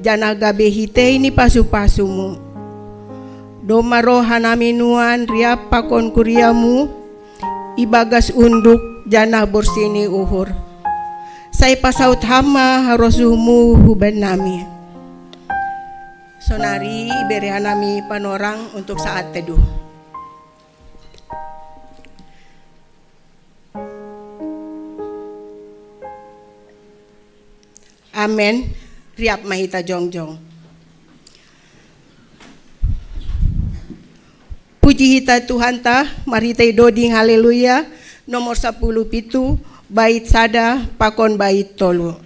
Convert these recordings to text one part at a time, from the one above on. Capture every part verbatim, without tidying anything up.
janah gabe hitei ni pasu-pasumu. Domma roh hanami nuan riap pakon kuriamu, ibagas unduk janah borsih ni uhur. Sai pasaud Ham ma harosuhmu hubannami. Sonari ibere hanami panorang untuk saat teduh. Amen. Riap ma hita jongjong. Puji hita Tuhanta, marhitei doding haleluya, nomor sapuluh pitu, bait sada pakon bait tolu.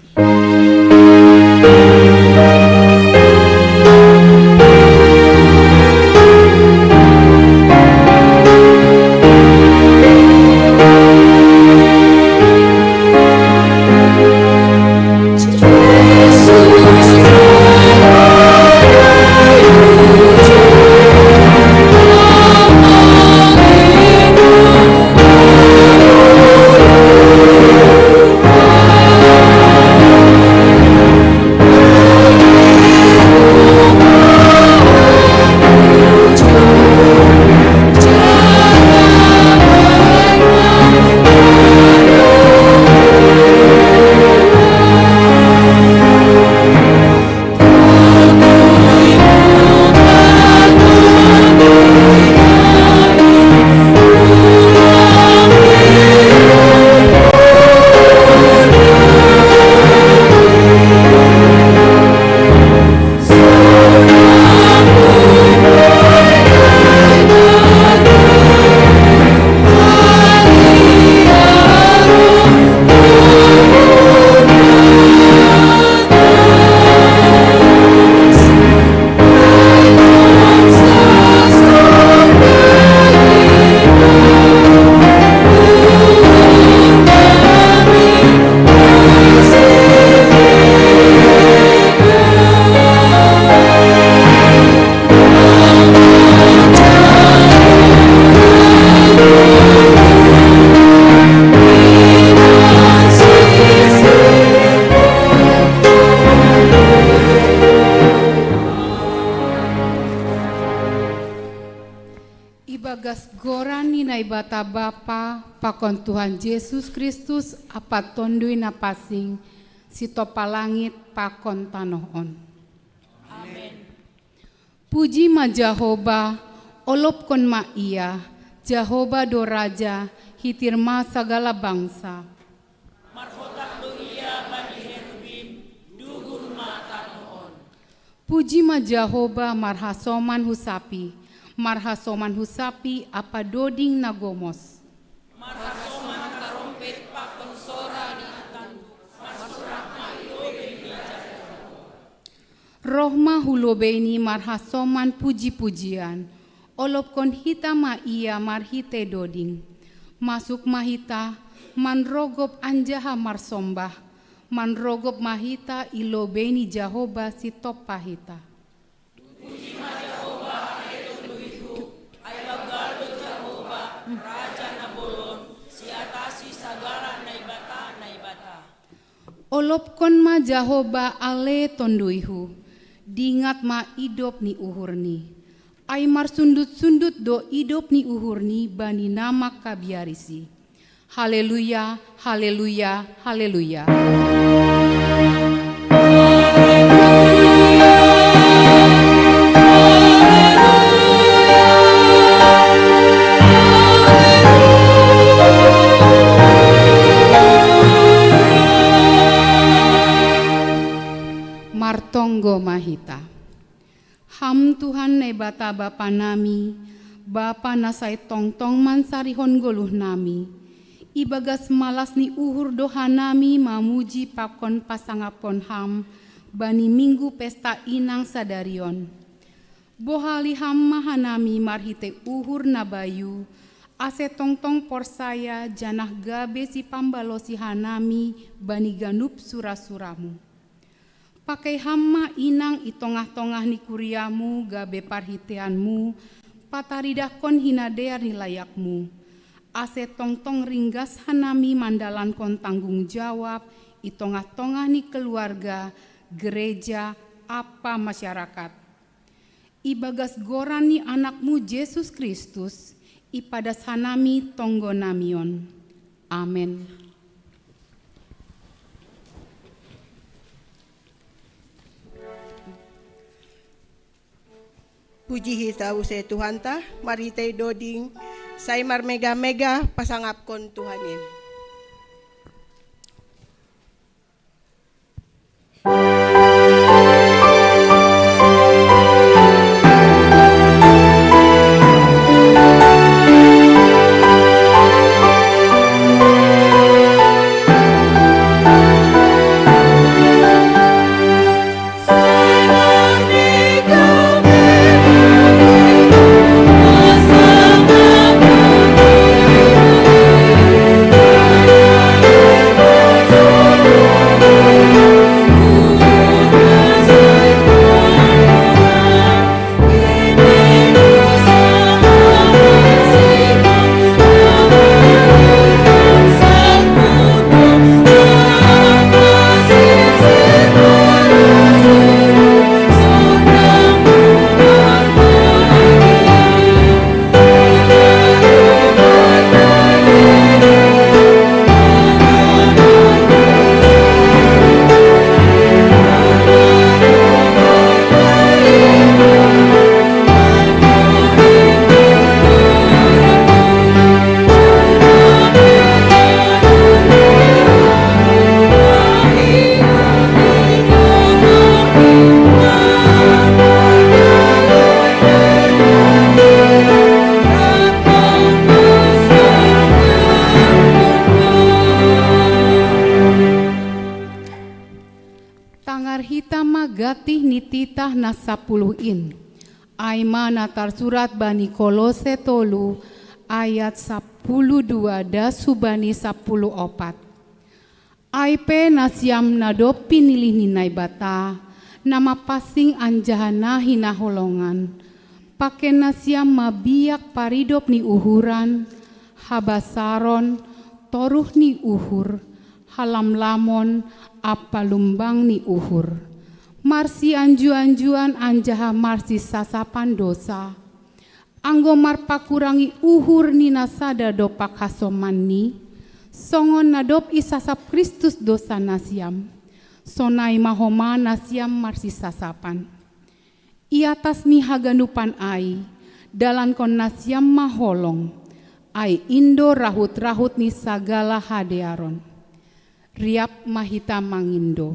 Ibagas goran ni Naibata Bapa, pakon Tuhan Jesus Kristus, Ampa Tonduy Napansing, sitop langit pakon tanoh on. Amen. Puji ma Jahowa, olopkon ma Ia, Jahowa do Raja, hitir ma sagala bangsa. Marhotang do Ia bani herubim, dugur ma tanoh on. Puji ma Jahowa marhasoman husapi, marhasoman husapi ampa doding na gomos. Marhasoman tarompet pakon sora ni tanduk, marsorak ma i lobei ni Jahowa. Roh ma hu lobei-Ni marhasoman puji-pujian, olopkon hita ma Ia marhitei doding. Masuk ma hita, manrogop anjaha marsombah, manrogop ma hita i lobei ni Jahowa sitompa hita. Puji ma Jahowa, ale Tonduyhu, ai banggal do Jahowa, Raja na bolon, siatasi sagala naibata-naibata. Olopkon ma Jahowa, ale Tonduyhu, dingat ma idop ni uhur-Ni. Ai marsundut-sundut do idop ni uhur-Ni bani na mangkabiarisi. Haleluya, haleluya, haleluya. Martonggo ma hita. Ham Tuhan Naibata Bapa nami, Bapa na sai tongtong mansarihon goluh nami, ibagas malas ni uhur do hanami mamuji pakon pasangaphon Ham bani Minggu Pesta Inang sadari on. Bohali Ham ma hanami marhitei uhur na bayu, ase tongtong porsaya janah gabe sipambalosi hanami bani ganup sura-suramu. Pakei Ham ma inang i tongah-tongah ni kuriamu gabe parhiteianmu, pataridahkon hinadear ni layakmu, ase tongtong ringgas hanami mandalankon tanggung jawab i tongah-tongah ni keluarga gereja, apa masyarakat. Ibagas goran ni Anakmu Jesus Kristus, ipadas hanami tonggo nami on. Amen. Puji hita use Tuhanta, mari hita i doding, sai marmega-mega pasangapkon Tuhan in. Tangar hita ma gantih ni titah na sapuluh in. Ai ma na tarsurat bani Kolose tolu ayat sapuluh dua das hubani sapuluh opat. Ai pe nasiam na dob pinilih ni Naibata, na mapansing anjaha na hinaholongan, pake nasiam mabiar paridop ni uhuran, habasaron, toruh ni uhur, halamlamon, ampa lumbang ni uhur, marsianju-anjuan anjaha marsisasapan dousa, anggo marpakurangi uhur ni na sada dompak hasomanni, songon na dob isasap Kristus dousa nasiam, sonai ma homa nasiam marsisasapan. I atas ni haganupan ai, dalankon nasiam ma holong, ai in do rahut-rahut ni sagala hadearon. Riap ma hita mangindo.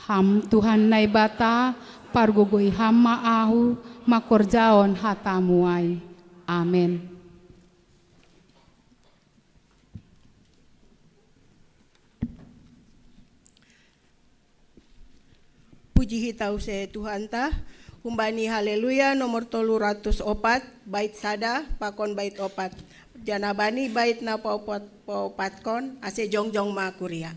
Ham Tuhan Naibata, pargogoi Ham ma ahu mangkorjahon hatamu ai. Amen. Puji hita use Tuhanta, humbani Haleluya nomor tolu ratus opat, bait sada pakon bait opat. Janah bani bait na paopat-, paopatkon, ase jongjong ma kuria.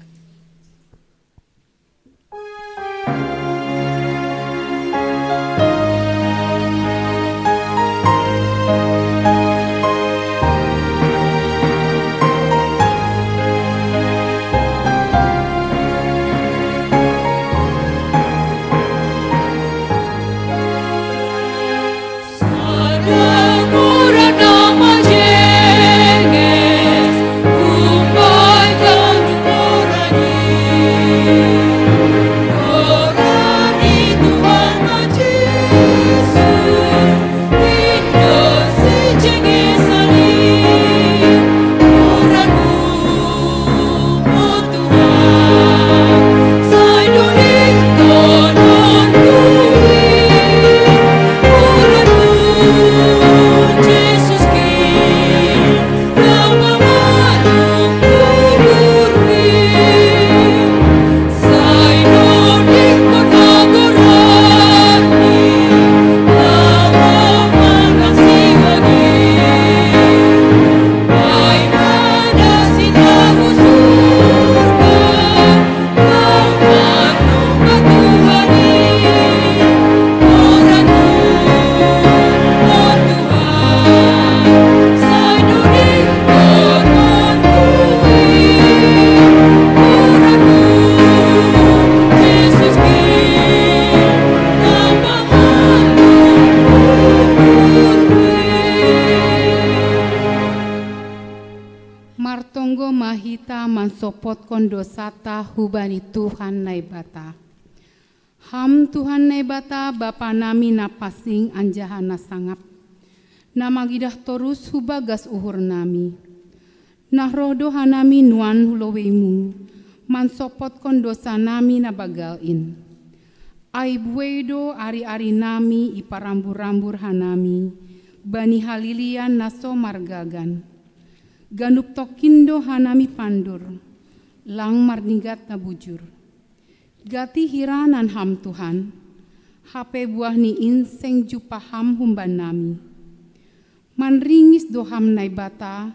Kita mansopotkon dosata hubani Tuhan Naibata. Ham Tuhan Naibata, Bapa nami na pansing anjaha na sangap, na mangidah torus hu bagas uhur nami. Nah roh do hanami nuan hu lobeimu, mansopotkon dosa nami na bagal in. Ai buei do ari-ari nami iparambur-rambur hanami bani halilian na so margagan. Ganup tongkin do hanami pandur, lang marninggat na bujur. Gati hira nan ham Tuhan, hape buah ni in seng jumpah ham humban nami. Manringis do ham Naibata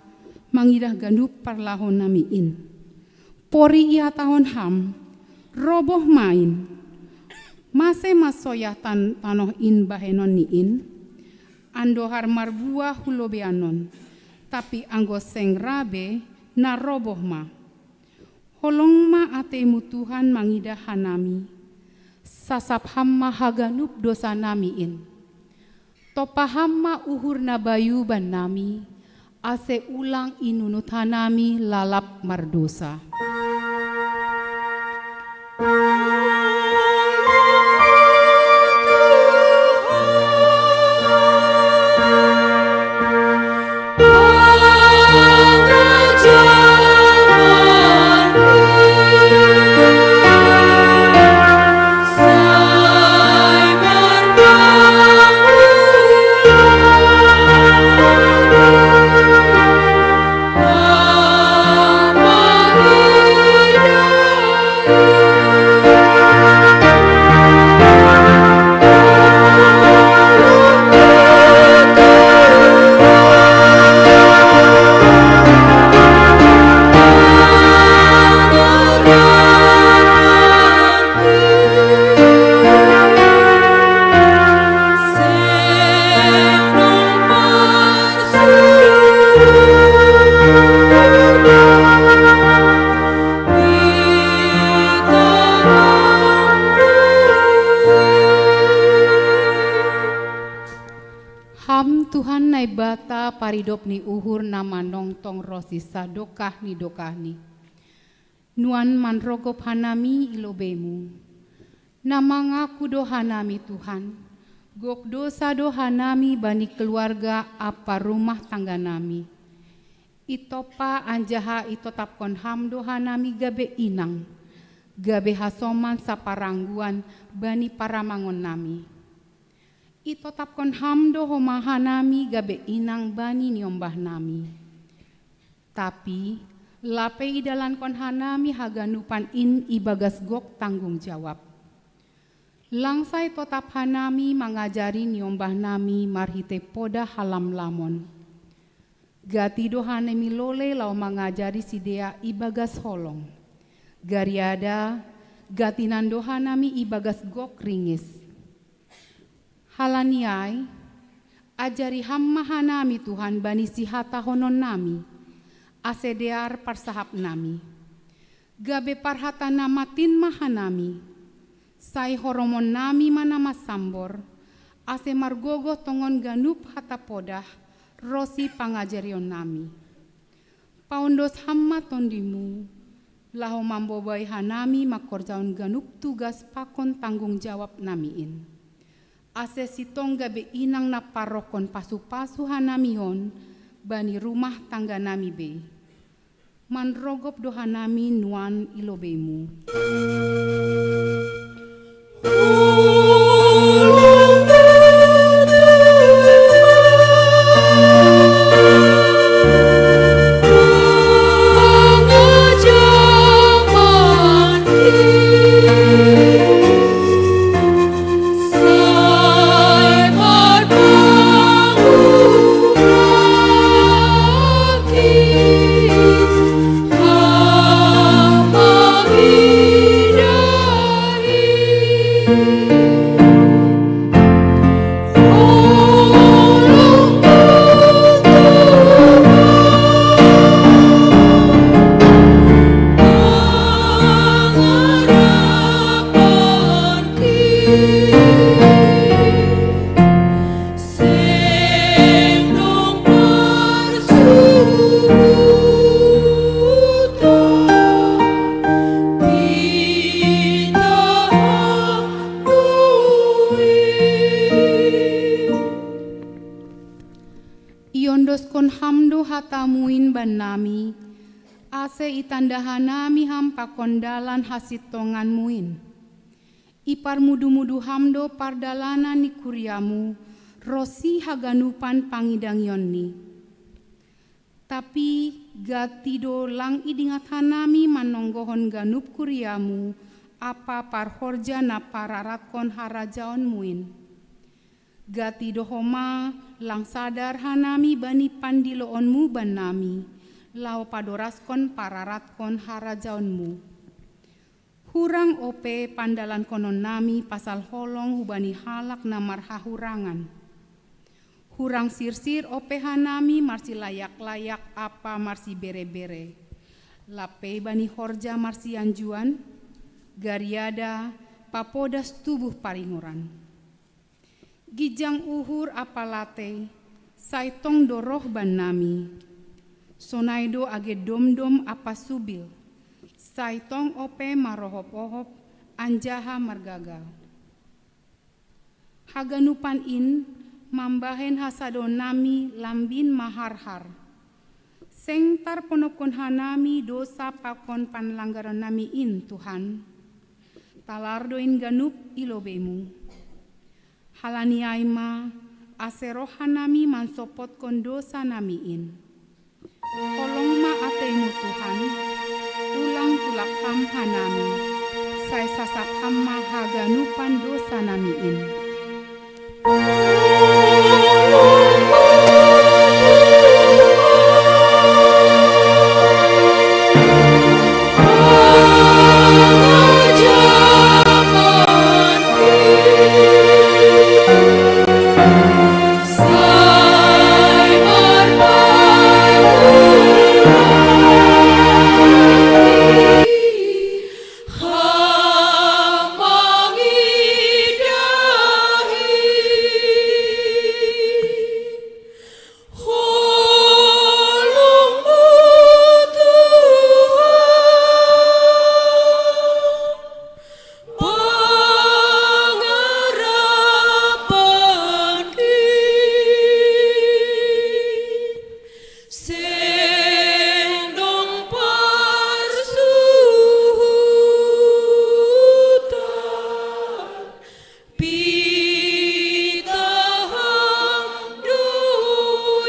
mangidah ganup parlahou nami in. Pori ihatahon ham, roboh ma in. Mase ma soyah tan tanoh in bahenon ni in? Andohar marbuah hu lobei anon, tapi anggo seng ra be na roboh ma. Holong ma ateimu Tuhan mangidah hanami. Sasap ham ma haganup dosa nami in. Topa ham ma uhur na bayu ban nami, ase ulang inunut hanami lalap mardosa. Ham Tuhan Naibata, paridop ni uhur na manongtong ronsi sadokah ni dokahni. Nuan manrogop hanami i lobeimu. Na mangaku do hanami Tuhan, gok dosa do hanami bani keluarga ampa rumah tangga nami. Itompa anjaha itotapkon ham do hanami gabe inang, gabe hasoman saparangguan bani paramangon nami. Itotapkon ham do homa hanami gabe inang bani niombah nami. Tapi, lape idalankon hanami haganupan in ibagas gok tanggung jawab. Lang sai totap hanami mangajari niombah nami marhitei podah halamlamon. Gati do hanami lolei laho mangajari sidea ibagas holong. Gariada, gatinan do hanami ibagas gok ringis. Halani ai, ajari ham ma hanami Tuhan bani sihatahononnami, ase dear parsahapnami. Gabe parhata na matin ma hanami, sai horomonnami ma na marsambor, ase margogoh tongon ganup hata podah ronsi pangajarionnami. Paondos ham ma tondimu, laho mambobai hanami mangkorjahon ganup tugas pakon tanggung jawab nami in. Ase sintong gabe inang na parohkon pasu-pasu hanami on bani rumah tangga nami be. Manrogop do hanami nuan i lobeimu. hatamuin bannami, ase itandahanami ham pakon dalan hasintonganmuin. Iparmudu-mudu ham do pardalanan ni kuriamu, ronsi haganupan pangidangionni. Tapi gati do lang idingat hanami manonggohon ganup kuriamu ampa parhorja na pararatkon harajaonmuin. Gati do homa lang sadar hanami bani pandiloonmu bannami, laho padoraskon pararatkon harajaonmu. Hurang ope pandalankononnami pasal holong hubani halak na marhahurangan. Hurang sirsir ope hanami marsilayak-layak ampa marsibere-bere. Lape bani horja marsianjuan, gariada, papodas tubuh paringoran. Ginjang uhur ampa latei, sai tong do roh bannami. Sonai do age domdom ampa subil, sai tong ope marohop-ohop anjaha margagal. Haganupan in mambahen hasadoonnami lambin maharhar. Seng tarponophon hanami dosa pakon panlanggaronnami in, Tuhan. Talar do in ganup i lobeimu. Halani ai ma, ase roh hanami mansopotkon dosanami in. Holong ma ateimu, Tuhan, ulang tulak ham hanami, sai sasap ham ma haganupan dosanami in. Seng dong parsuhutan, pitah ham do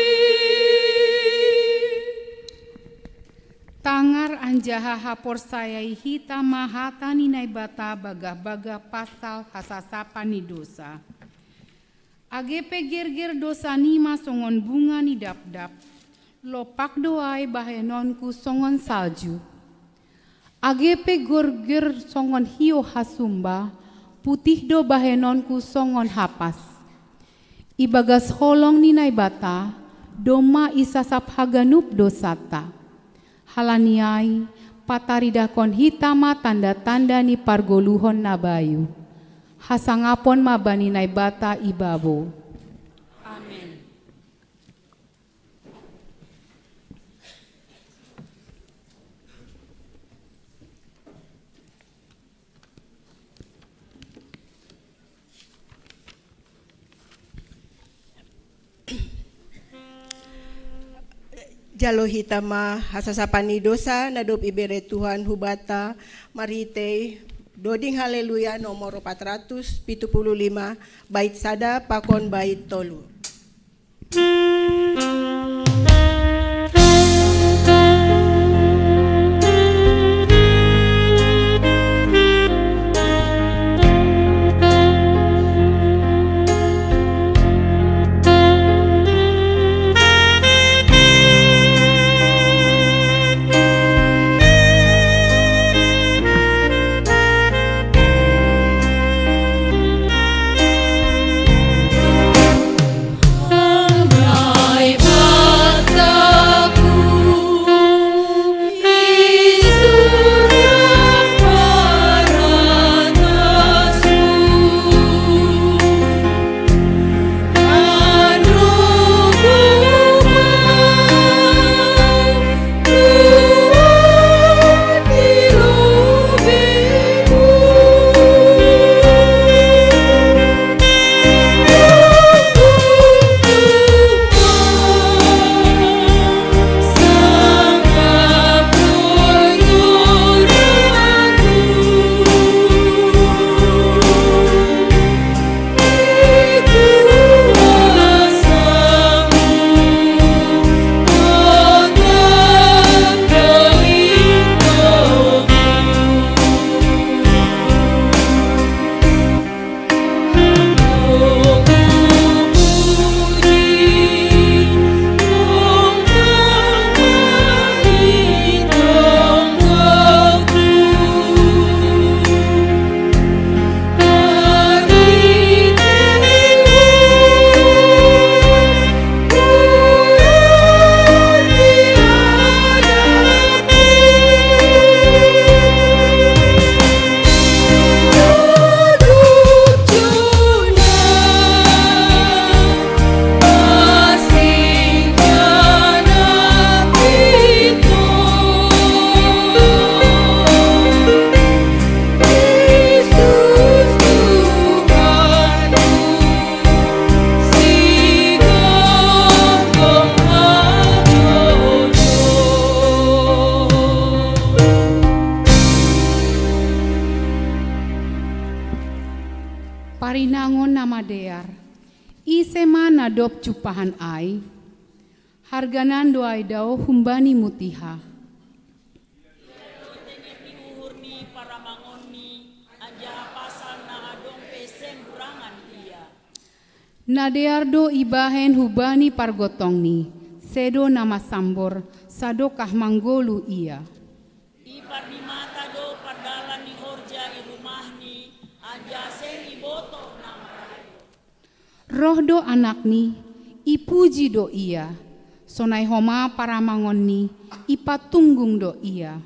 i. Tangar anjaha haporsayai hita ma hata ni Naibata bagah-bagah pasal hasasapan ni dosa. Age pe gerger dosanima songon bunga ni dapdap, lopak do ai bahenonku songon salju. Age pe gerger songon hiou hasumba, putih do bahenonku songon hapas. Ibagas holong ni Naibata, domma isasap haganup dosanta. Halani ai, pataridahkon hita ma tanda-tanda ni pargoluhon na bayu. Hasangapon ma bani Naibata ibabo. Amen. Jalo hita ma hasasapan ni dosa na dob ibere Tuhan hubanta, marhitei doding Haleluya nomor opat ratus pitu puluh lima, bait sada pakon bait tolu. Parinangon na madear. Ise ma na dob jumpahan ai? Harganan do ai dao humbani mutiha. Ia do tenged ni uhur ni paramangonni, anjaha pasal na adong pe seng hurangan ia. Na dear do ibahen hubani pargotongni, sedo na masambor, sadokah manggoluh ia. Ipardimata do pardalan ni horja i rumahni, anjaha seng ibotoh na marayo. Roh do anakni, ipuji do ia, sonai homa paramangonni, ipatunggung do ia.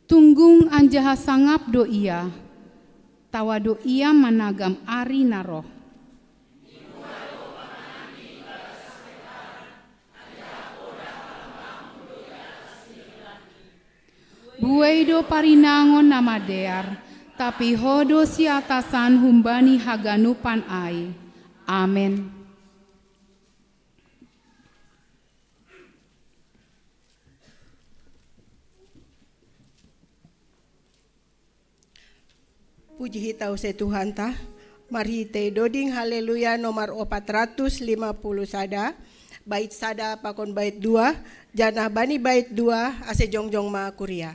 Tunggung anjaha sangap do ia, tawa do ia managam ari na roh. Buei do parinangon na madear, tapi ho do siatasan humbani haganupan ai. Amen. Puji hita use Tuhanta, marhitei doding Haleluya nomor opat ratus lima puluh sada, bait sada pakon bait dua, janah bani bait dua ase jongjong ma kuria.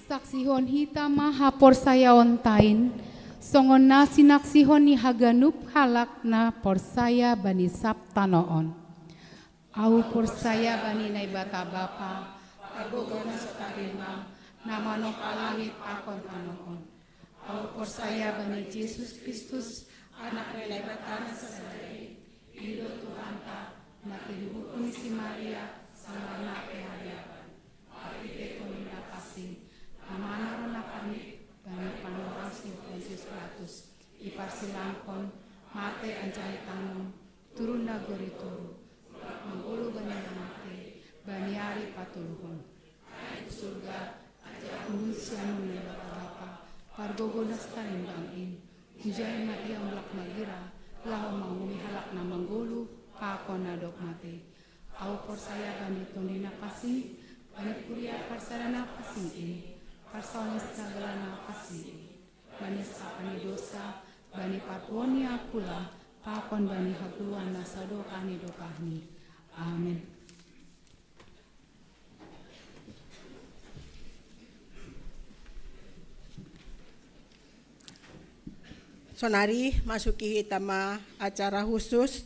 Saksihon hita ma haporsayaonta in, songon na sinaksihon ni haganup halak na porsaya bani sab tanoh on. Ahu porsaya bani Naibata Bapa, Pargogoh na so tarimbang, na manompa langit pakon tanoh on. Ahu porsaya bani Jesus Kristus, Anak ni Naibata na sasada i, i do Tuhanta, na tinubuhon ni si Maria, sabarna pehariapan. Marhitei Tondi Napansing, na manjalo na panik bani panorang si Pontius Pilatus, iparsilangkon, mate anjaha itanom, turun nagori toruh, manggoluh bani na mate, bani ari patoluhon. Naik hu surga, anjaha hundul siamun Naibata Bapa, Pargogoh na so tarimbang in. Hujaha ma ia mulak magira, laho manguhumi halak na manggoluh, pakon na dob mate. Ahu porsaya bani Tondi Napansing, bani kuria parsada na pansing in, parsaoran ni sagala na pansing in, bani sapa ni dosa, bani parpuhoon ni Apula, pakon bani hagoluhan na sadokah ni dokahni. Amen. Sonari masuki hita ma acara khusus.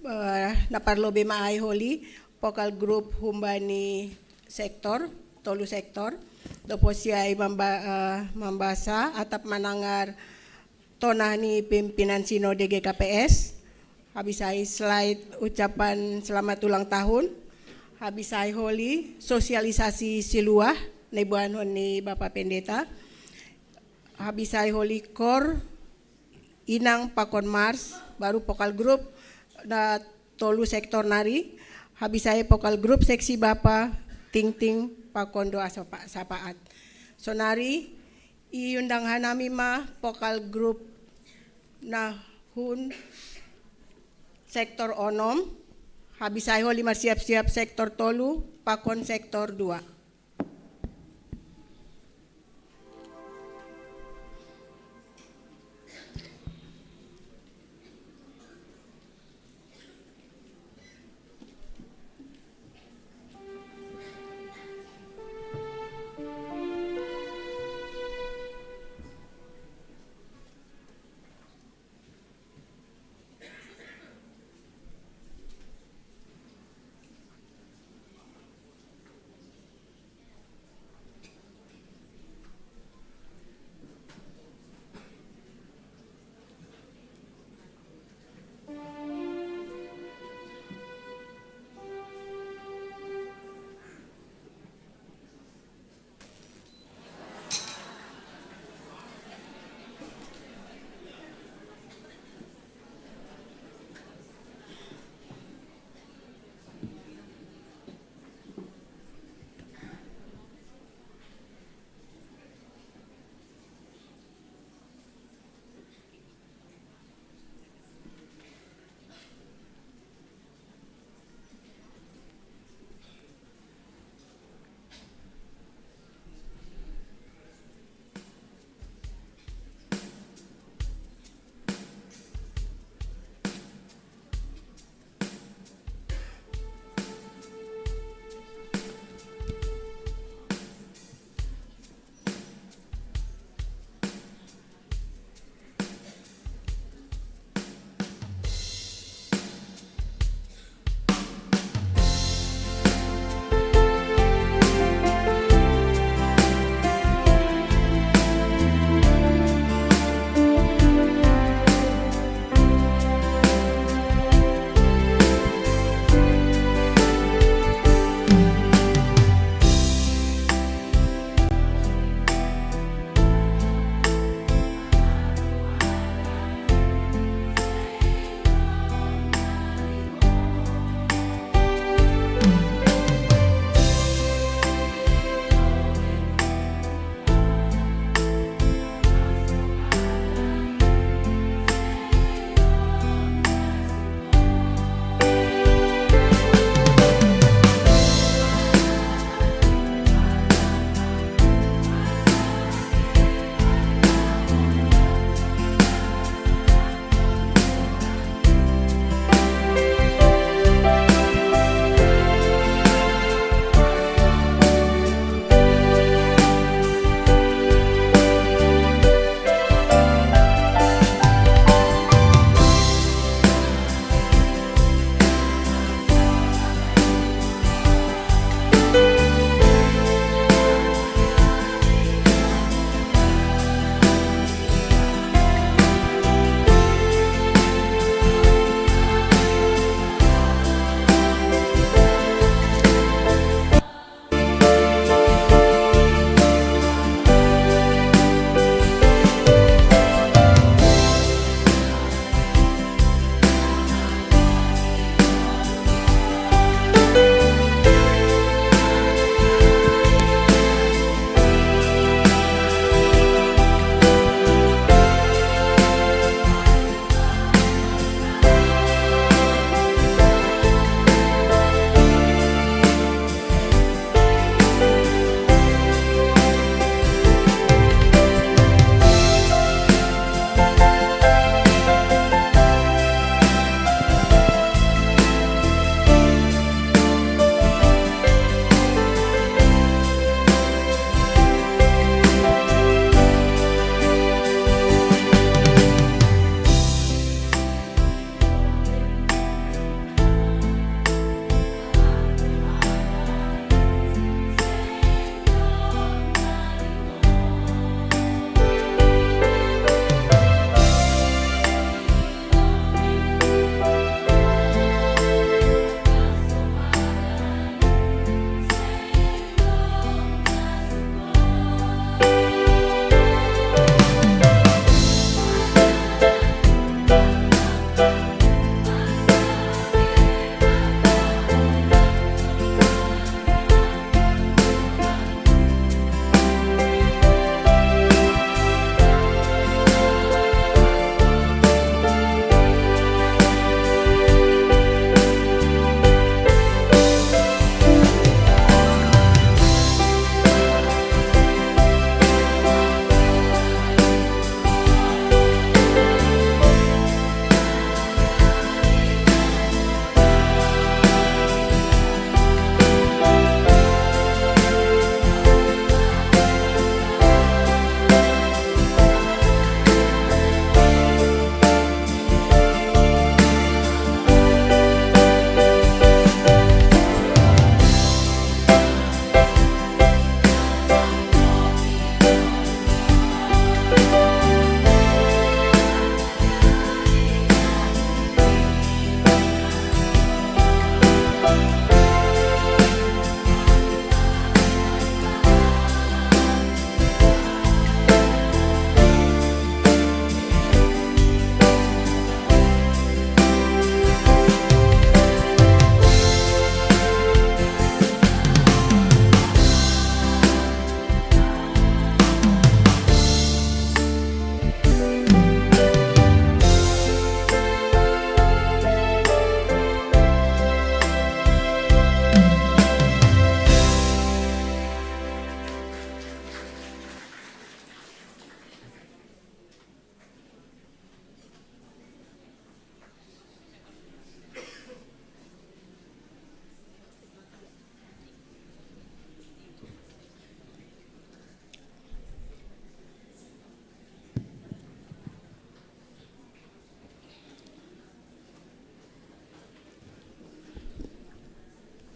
Eh, na parlobe ma ai holi, pokal grup humbani sektor, tolu sektor, dopo si ai mamba-, eh, mambasa atap manangar tona ni pimpinan sinode G K P S, habis ai slide ucapan selamat ulang tahun, habis ai holi sosialisasi siluah, na ibuan honi Bapak Pendeta, habis ai holi kor, inang pakon mars, baru pokal grup na tolu sektor nari, habis ai pokal grup seksi bapa, tingting pakon doa sapa-, sapaat. Sonari, i undang hanami ma pokal grup na hun sektor onom, habis ai holi marsiap-siap sektor tolu, pakon sektor dua.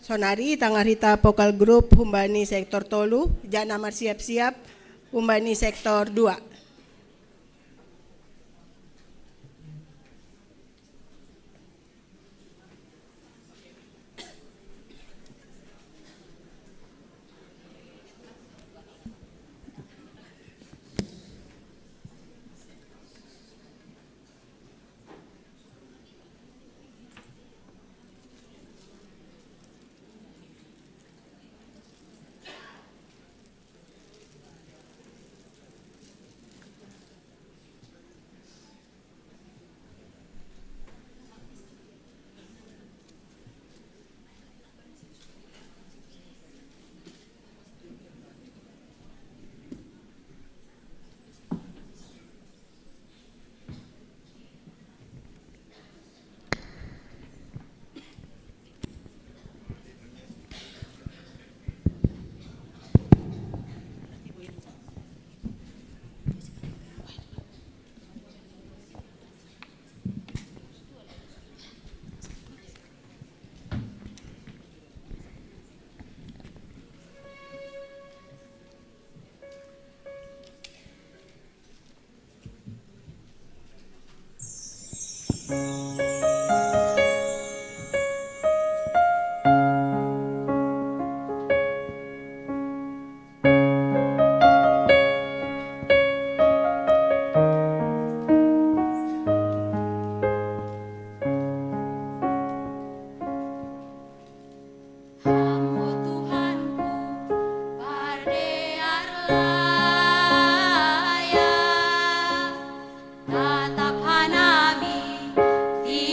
Sonari tangarita vokal grup humbani sektor tolu, jana marsiap-siap humbani sektor dua. Hamu Tuhanku, pardear layah, tatap hanami di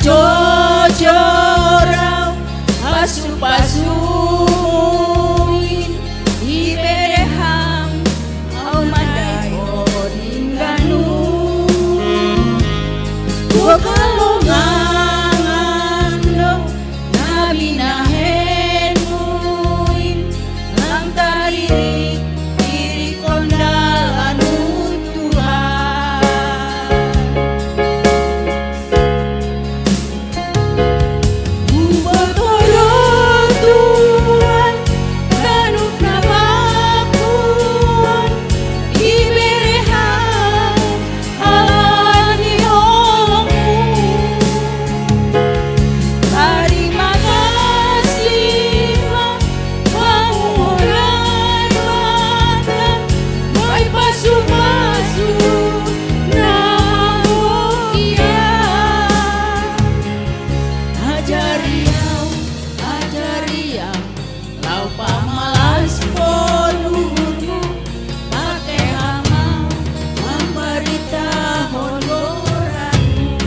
Jojor au pasupasuin, ibereham au mandai o dingganu. Gua kalongangan do na binahenmuin, lang taririk-irikkon dalan, Tuhan. Huboto do Tuhan, ganup na bangkuan ibereham halani holongmu. Tarima kasih ma Bamu, o Naibata, bahen pasupasu na mangkohian. Ajari au, ajari au, laho pamalaskon uhurhu, pakei hami mambaritahon goranmu.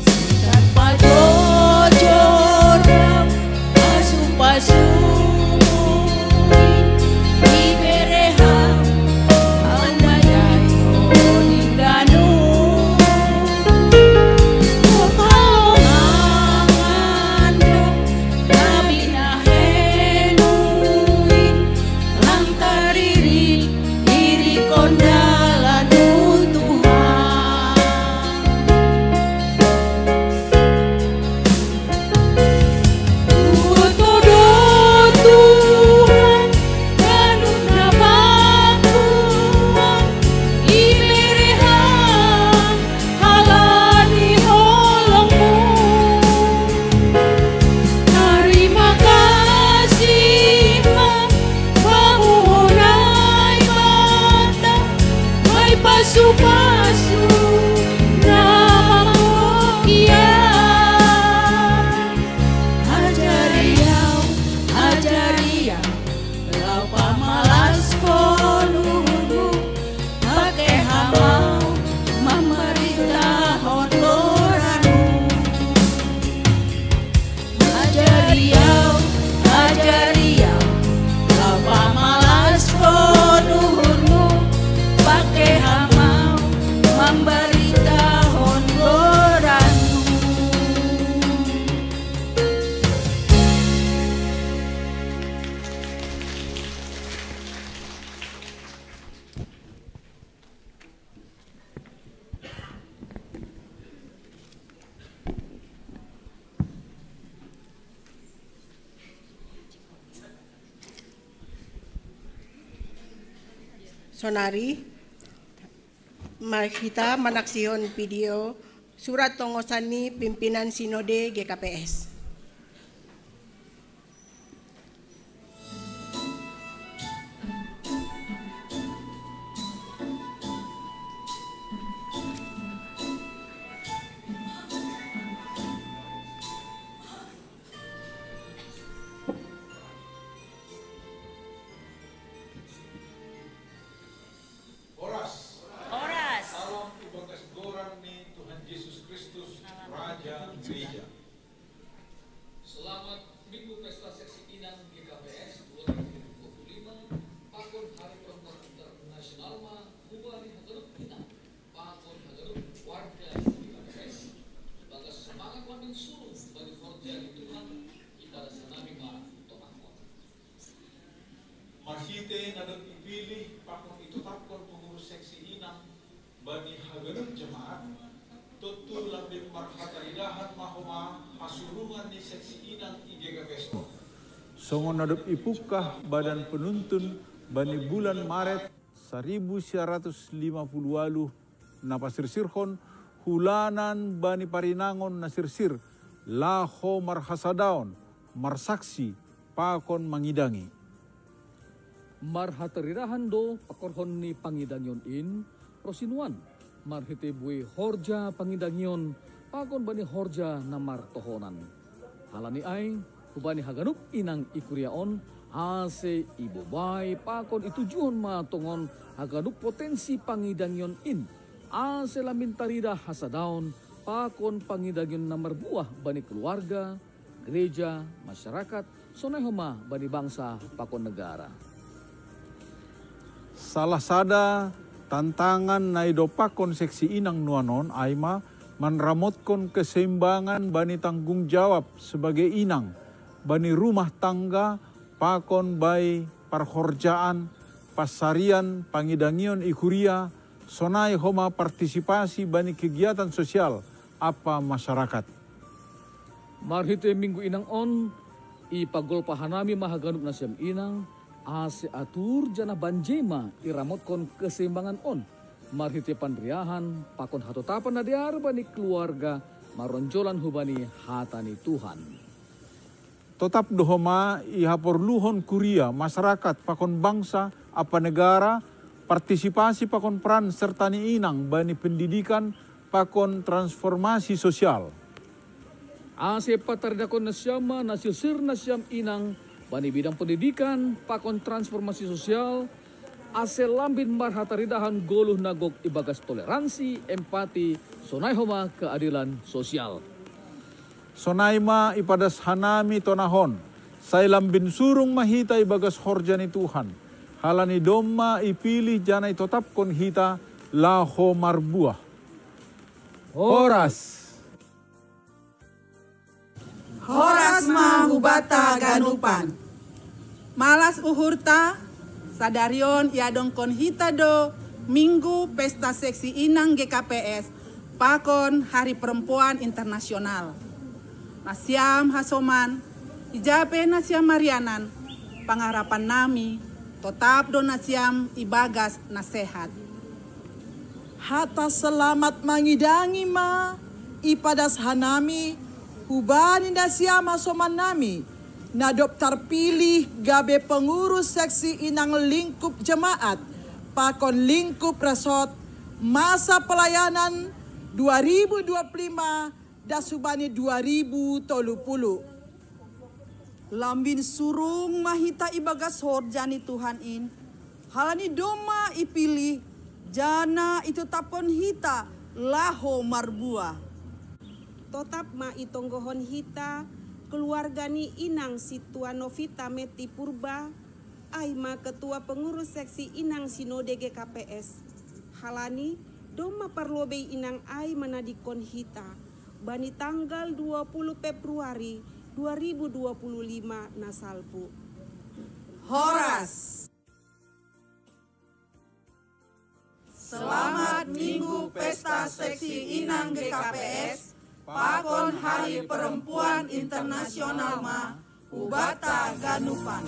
Sian pajojor au, pasupasu ibereham, andai ai o dingganu. Haholongan do na binahenmuin, lang taririk-irikkon dalan, Tuhan. Huboto do Tuhan, ganup na bangkuan ibereham halani holongmu. Tarima kasih ma Bamu, o Naibata, bahen pasupasu na mangkohian. Ajari au, ajari au, laho pamalaskon uhurhu, pakei hami mambaritahon goranmu. Ajari au, ajari au, laho pamalaskon uhurmu, pakei hami mambaritahon goranmu. Sonari ma hita manaksihon video surat tongosan ni pimpinan Sinode G K P S. Horas. Horas. Salam ibagas goran ni Tuhan Jesus Kristus, Raja Gereja. Selamat Minggu Pesta Seksi Inang G K P S dua ribu dua puluh lima, pakon Hari Perempuan Internasional ma hubani haganup inang pakon haganup warga G K P S, ibagas semangat lambin surung bani horja ni Tuhan, ipadas hanami ma tongahon. Marhite na dob ipilih pakon itotapkon pengurus seksi inang bani haganup jemaat, tontu lambin marhataridahan ma homa hasurungan ni seksi inang i G K P S on. Songon na dob ipungkah badan penuntun bani bulan Maret saribu sia ratus lima puluh ualuh na pasirsirhon, hulanan bani parinangon na sirsir, laho marhasadaon, marsaksi, pakon mangidangi. Marhataridahan do pakorhon ni pangidangion in, Rosinuan, marhite bue horja pangidangion, pakon bani horja na martohonan. Halani ai, hubani haganup inang i kuria on, ase ibobai pakon itujuhon ma tongon haganup potensi pangidangion in, ase lambin tarida hasadaon pakon pangidangion na marbuah bani keluarga, gereja, masyarakat, sonai homa bani bangsa pakon negara. Salah sada tantangan na idompakkon seksi inang nuanon ai ma manramotkon keseimbangan bani tanggung jawab sebagai inang, bani rumah tangga, pakon bai parhorjaan, pansarian, pangidangion i kuria, sonai homa partisipasi bani kegiatan sosial ampa masyarakat. Marhite minggu inang on, ipagolpa hanami ma haganup nasiam inang, ase atur janah banje ma iramotkon keseimbangan on, marhite panriahan pakon hatotapan na dear bani keluarga, maronjolan hubani hata ni Tuhan. Totap do homa ihaporluhon kuria, masyarakat pakon bangsa ampa negara, partisipasi pakon peran serta ni inang bani pendidikan pakon transformasi sosial. Ase pataridahkon nasiam ma na siosir nasiam inang bani bidang pendidikan pakon transformasi sosial, ase lambin marhataridahon goluh na gok ibagas toleransi, empati, sonai homa keadilan sosial. Sonai ma ipadas hanami tonahon, sai lambin surung ma hita ibagas horja ni Tuhan, halani domma ipilih janah itotapkon hita laho marbuah. Horas. Horas ma hubanta ganupan. Malas uhurta, sadari on iadongkon hita do Minggu Pesta Seksi Inang G K P S pakon Hari Perempuan Internasional. Nasiam hasoman, ija pe nasiam marianan, pangarapan nami, totap do nasiam ibagas na sehat. Hata selamat mangidangi ma ipadas hanami hubani nasiam hasoman nami, na dob tarpilih gabe pengurus seksi inang lingkup jemaat pakon lingkup resort masa pelayanan dua ribu dua puluh lima das hubani dua ribu tolu puluh. Lambin surung ma hita ibagas horja ni Tuhan in, halani domma ipilih, janah itetapkon hita laho marbuah. Totap ma itonggohon hita keluarga ni inang sintua Novita Meti Purba, ai ma ketua pengurus seksi inang sinode G K P S. Halani domma parlobei inang ai manadingkon hita bani tanggal dua puluh Februari dua ribu dua puluh lima na salpu. Horas. Selamat Minggu Pesta Seksi Inang G K P S pakon Hari Perempuan Internasional ma hubanta ganupan.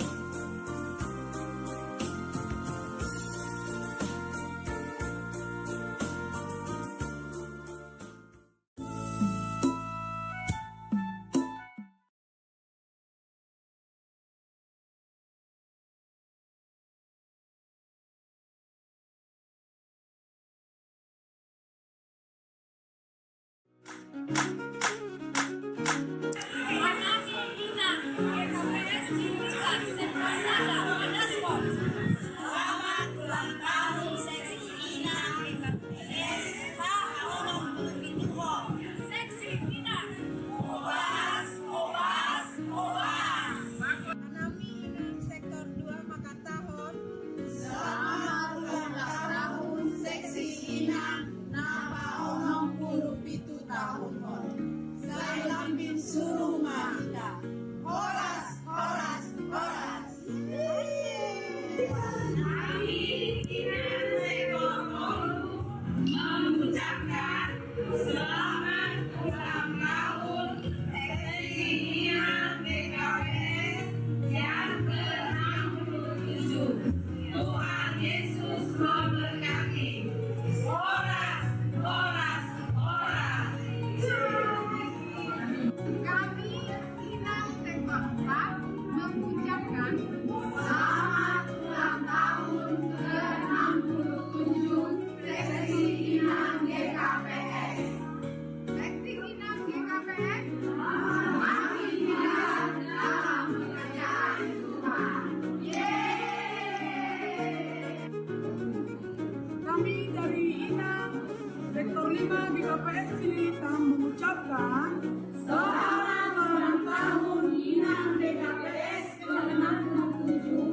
Cililitan mengucapkan selamat ulang tahun Inang D K P S ke enam puluh tujuh.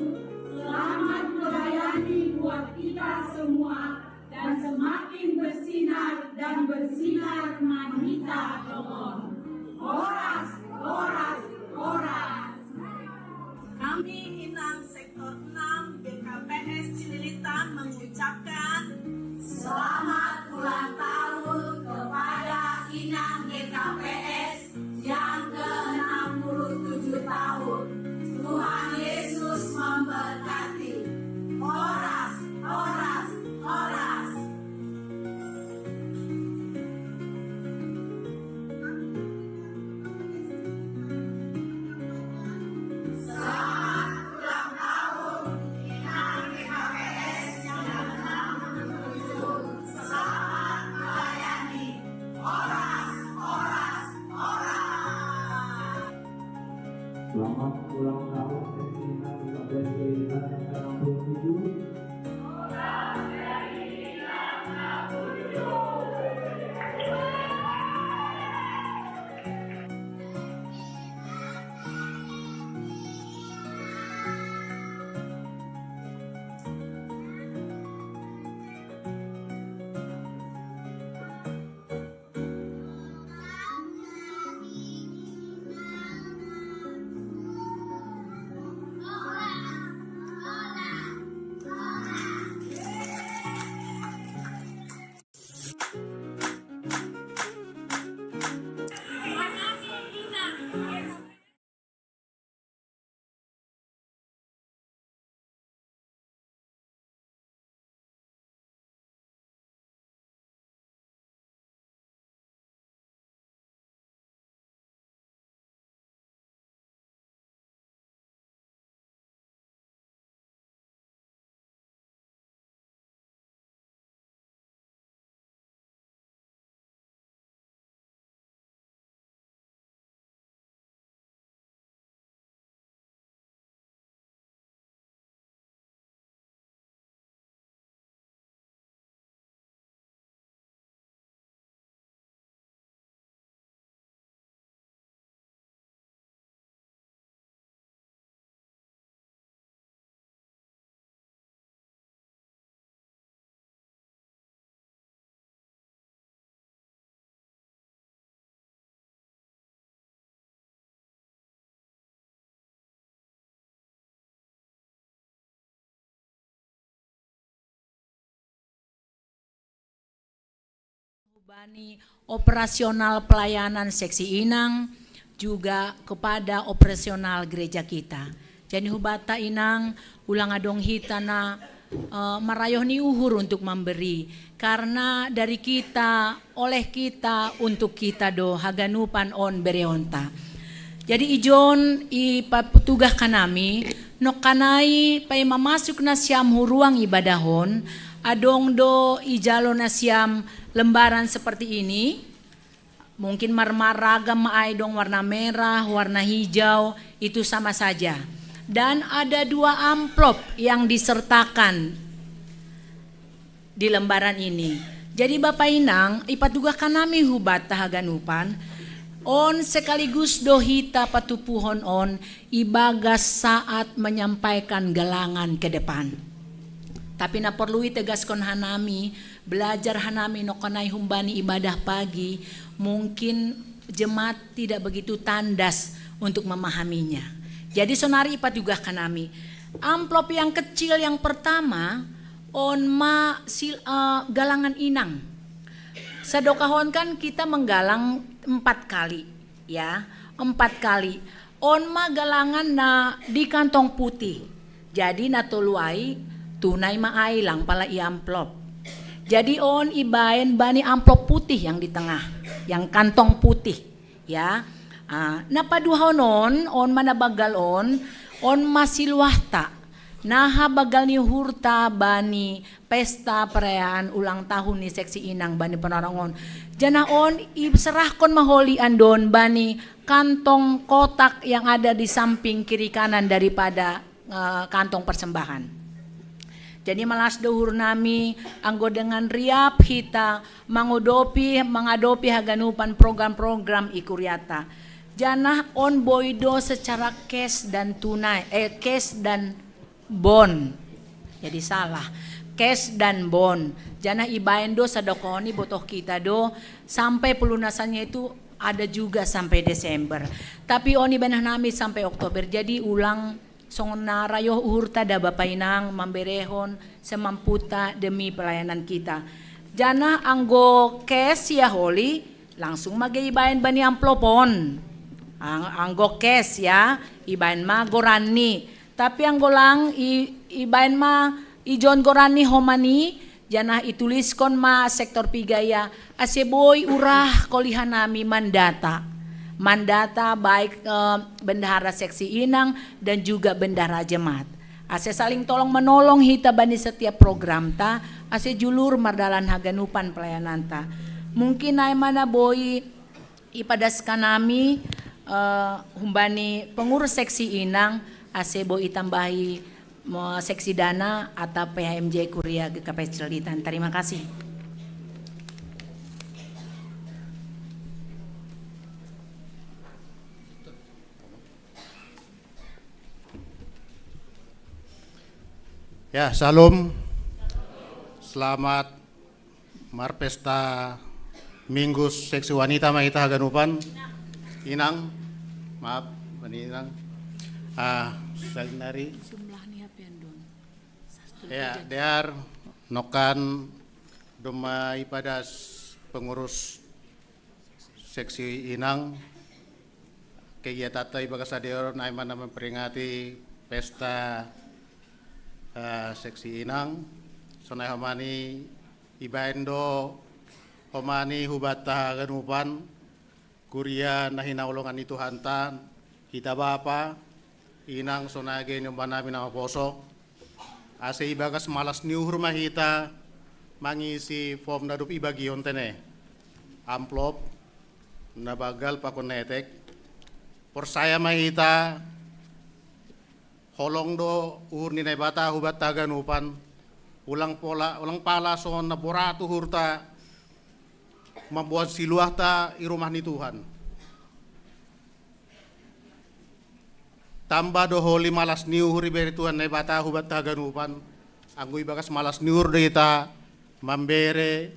Selamat melayani buat kita semua dan semakin bersinar dan bersinar manita doon. Horas, horas, horas. Kami Inang Sektor enam B K P S Cililitan mengucapkan selamat ulang tahun kepada Inang G K P S yang ke enam puluh tujuh tahun. Tuhan Yesus memberkati. Horas, horas, horas. Selamat ulang tahun Seksi enam B K P S Cililitan yang ke enam puluh tujuh. Bani operasional pelayanan Seksi Inang, juga kepada operasional gereja kita. Jadi hubata Inang, ulang adong hita na eh, marayoh ni uhur untuk memberi, karena dari kita, oleh kita, untuk kita do haganupan on bereonta. Jadi ijon i patugah kanami, nokkanai pai mamasuk na siam hu ruang ibadahon, adong do ijalo na siam lembaran seperti ini. Mungkin marmaragam ma ai dong, warna merah, warna hijau, itu sama saja. Dan ada dua amplop yang disertakan di lembaran ini. Jadi Bapa Inang, ipatugah kanami hubata haganupan, on sekaligus do hita patupuhon on ibagas saat menyampaikan galangan ke depan. Tapi na porlu itegaskon hanami, belajar hanami nokkanai humbani ibadah pagi, mungkin jemaat tidak begitu tandas untuk memahaminya. Jadi sonari ipatugah kanami. Amplop yang kecil yang pertama, on ma sil, eh, galangan Inang. Sadokahon kan kita menggalang empat kali, ya, empat kali. On ma galangan na di kantong putih. Jadi na tolu ai, tunai ma ai lang pala i amplop. Jadi on ibaen bani amplop putih yang di tengah, yang kantong putih, ya. Ah, na paduahon on, on ma na bagal on, on ma siluahta. Naha bagal ni uhurta bani pesta perayaan ulang tahun ni Seksi Inang bani Ponarongon. Janah on iserahkon ma holi andon bani kantong kotak yang ada di samping kiri kanan daripada, eh, kantong persembahan. Jadi malas do uhur nami anggo dengan riap hita mangodopi, mangadopi haganupan program-program i kuriata. Janah on boi do secara cash dan tunai, eh, cash dan bon. Jadi salah. Cash dan bon. Janah ibaen do sadokon i botoh kita do sampai pelunasannya itu ada juga sampai Desember. Tapi on ibaen nami sampai Oktober. Jadi ulang songon na rayo uhurta da Bapa Inang mamberehon semamputa demi pelayanan kita. Janah anggo cash ya holi, langsung ma ge ibaen bani amplop on. Ang-, anggo cash ya, ibaen ma goranni. Tapi anggo lang i-, ibaen ma ijon goranni homani, janah ituliskon ma sektor piga ya, ase boi urah kolihanami mandata. Mandata baik, eh, bendahara seksi inang dan juga bendahara jemaat. Ase saling tolong menolong hita bani setiap programta, ase julur mardalan haganupan pelayananta. Mungkin nae ma na boi ipadaskan nami, eh, humbani pengurus seksi inang, ase boi itambahi mo seksi dana atau P H M J Kuria G K P Celilitan. Terima kasih. Ya, salam. Selamat marpesta Minggu seksi wanita ma hita haganupan. Inang, maaf, bani inang. Ah, saling nari. Jumlah nih apa yang don? Ya, dear, nongkan domma ipadas pengurus seksi inang kegiatanta ibagas sadari on, ai ma na memperingati pesta, eh, seksi inang. Sonai homani ibaen do homani hubanta haganupan kuria na hinaholongan ni Tuhanta, hita bapa, inang, sonai ge ni umbahen nami na maposo, ase ibagas malas ni uhur ma hita mangisi form na dob ibagion tene, amplop na banggal pakon na etek. Porsaya ma hita, holong do uhur ni Naibata hubanta haganupan. Ulang pola, ulang pala songon na borat uhurta mamboan siluahta i rumah ni Tuhan. Tamba do holi malas ni uhur ibere Tuhan Naibata hubanta haganupan, anggo ibagas malas ni uhur do hita mambere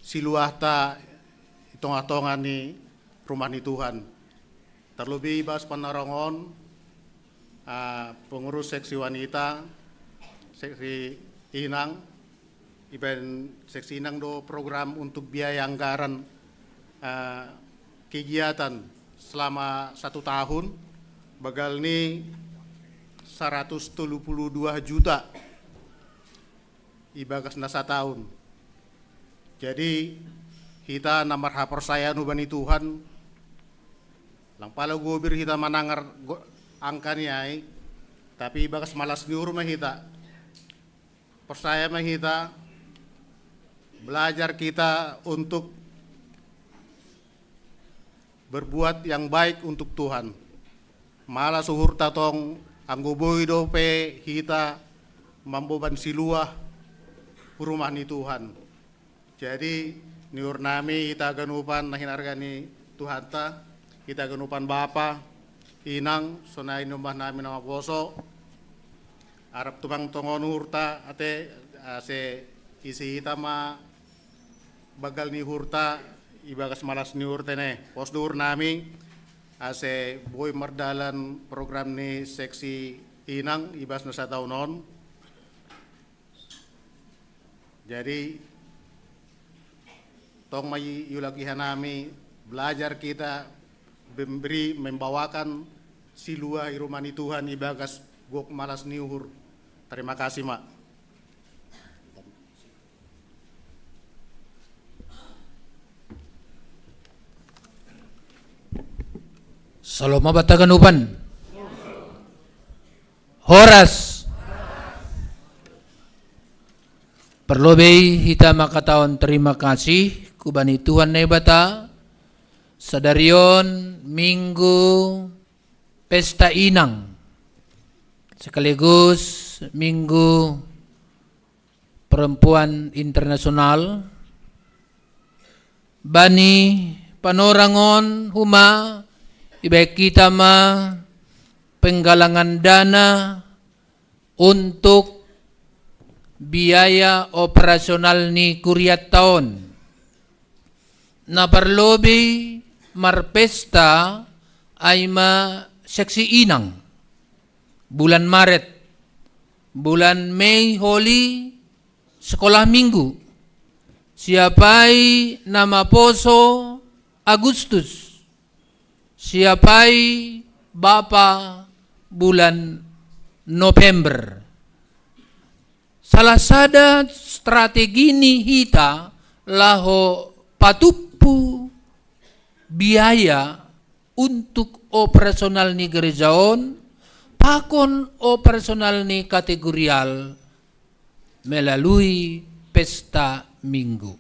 siluahta i tongah-tongah ni rumah ni Tuhan. Terlebih ibagas panarongon, ah, pengurus seksi wanita, seksi inang, ibaen seksi inang do program untuk biaya anggaran, eh, kegiatan selama satu tahun, banggal ni saratus tolu pulu dua juta ibagas na sataon. Jadi, hita na marhaporsayaon hubani Tuhan, lang pala gobir hita manangar go-, angka ni ai, tapi ibagas malas ni uhur ma hita. Porsaya ma hita, belajar kita untuk berbuat yang baik untuk Tuhan. Malas uhurta tong, anggo boi dope hita mamboan siluah rumah ni Tuhan. Jadi, ni uhur nami hita haganupan na hinarga ni Tuhanta, hita haganupan bapa, inang, sonai ni umbahen nami na maposo, arap tumang tongon uhurta, ate, ase isi hita ma banggal ni uhurta ibagas malas ni uhur tene. Pos do uhur nami, ase boi mardalan program ni seksi inang ibagas na sataon on. Jadi, tong ma i-, iulaki hanami, belajar kita memberi, membawakan siluah i rumah ni Tuhan ibagas gok malas ni uhur. Terima kasih, Mak. Salom ma banta haganupan. Horas. Parlobei hita mangkatahon terima kasih hubani Tuhan Naibata, sadari on Minggu Pesta Inang, sekaligus Minggu Perempuan Internasional, bani panorangon huma ibaik kita ma penggalangan dana untuk biaya operasional ni kuriat taon. Na parlobei marpesta ai ma seksi inang, bulan Maret, bulan Mei holi sekolah minggu, siapai na maposo Agustus, siapai bapa bulan November. Salah sada strategi ni hita laho patumpu biaya untuk operasional ni gereja on, pakon operasional ni kategorial melalui pesta minggu.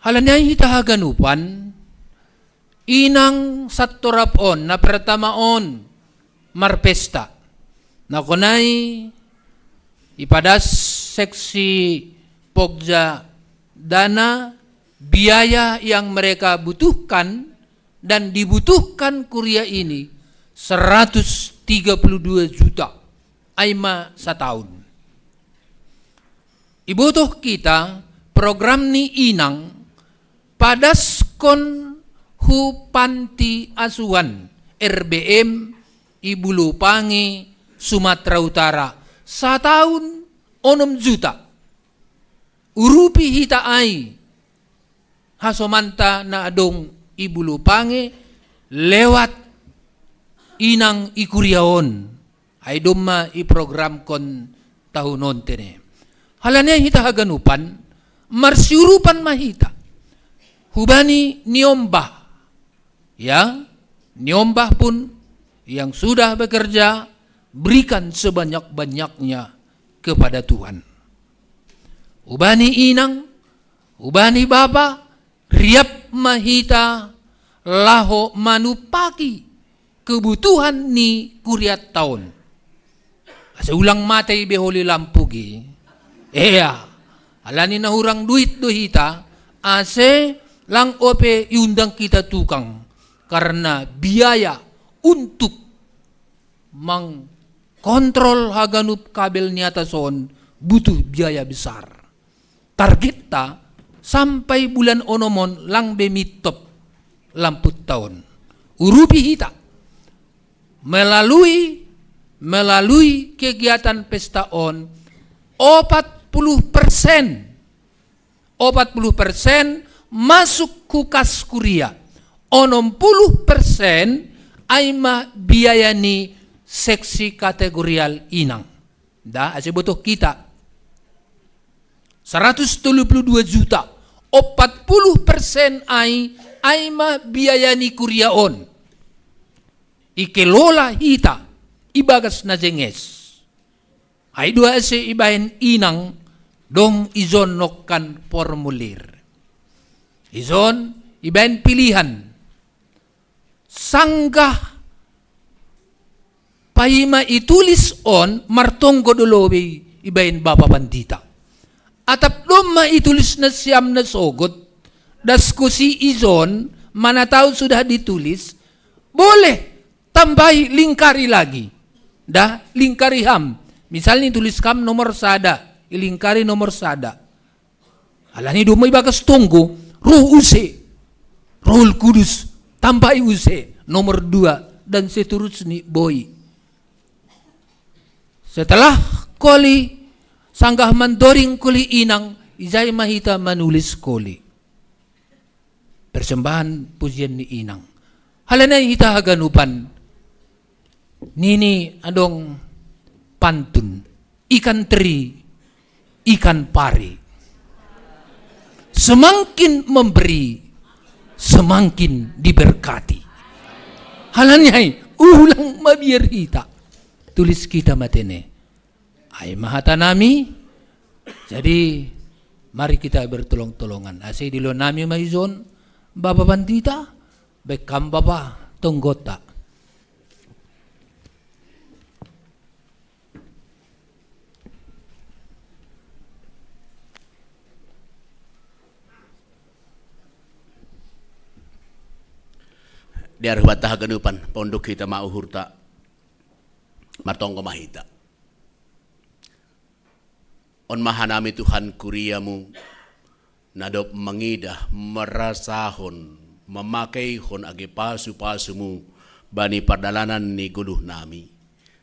Halani ai hita haganupan, inang santorap on, na pertama on, marpesta. Na songon i ipadas seksi pogja dana, biaya yang mereka butuhkan dan dibutuhkan kuria ini seratus tiga puluh dua juta, ai ma sataon. Ibotoh hita program ni inang padaskon hu panti asuhan R B M i Bulupangi, Sumatera Utara, sataon onom juta. Urupi hita ai hasomanta na adong i Bulupangi lewat inang i kuria on. Ai domma iprogramkon tahun on tene. Halani ai hita haganupan, marsiurupan ma hita hubani niombah, ya, niombah pun yang sudah bekerja, berikan sebanyak-banyaknya kepada Tuhan. Hubani inang, hubani bapa, riap ma hita laho manupaki kebutuhan ni kuriat taon. Asa ulang mate be holi lampuk i. Ea, halani na hurang duit do hita, asa lang ope iundang hita tukang, karena biaya untuk mengkontrol haganup kabel ni atas on butuh biaya besar. Targetta sampai bulan onom on lang be mintop lampukta on. Urupi hita melalui, melalui kegiatan pesta on, opat puluh persen, opat puluh persen masuk hu kas kuria, onom puluh persen ai ma biaya ni seksi kategorial inang. Da, asa botoh hita. Seratus tolu puluh dua juta, opat puluh persen ai, ai ma biaya ni kuria on. Ikelola hita ibagas na jenges. Ai do asa ibaen inang dong ijon nongkan formulir. Ijon ibaen pilihan. Sanggah paima itulis on martonggo do lobei ibaen bapa pandita. Atap domma itulis nasiam na sogot, das kosi ijon, mana tahu sudah ditulis, boleh tambahi, lingkari lagi. Da, lingkari ham. Misalnya tulis kam nomor sada, ilingkari nomor sada. Alani domma ibagas tonggo, roh use, Roh Kudus, tambahi use, nomor dua, dan seterusnya boi. Setelah koli, sanggah mandoring koli inang, ijai ma hita manulis koli. Persembahan pujian ni inang. Halani ai hita haganupan, nini adong pantun, ikan teri, ikan pari. Semangkin memberi, semangkin diberkati. Halani ai, ulang mabiar hita. Tulis hita matene. Ai ma hata nami. Jadi, mari kita bertolong-tolongan. Asa dilehon nami ma ijon, Bapa Pandita, baen kam Bapa tonggota. Dear hubanta haganupan, paunduk hita ma uhurta, martonggo ma hita. On ma hanami Tuhan kuriamu, na dob mangidah, marasahon, mamakeihon age pasu-pasumu bani pardalanan ni goluhnami.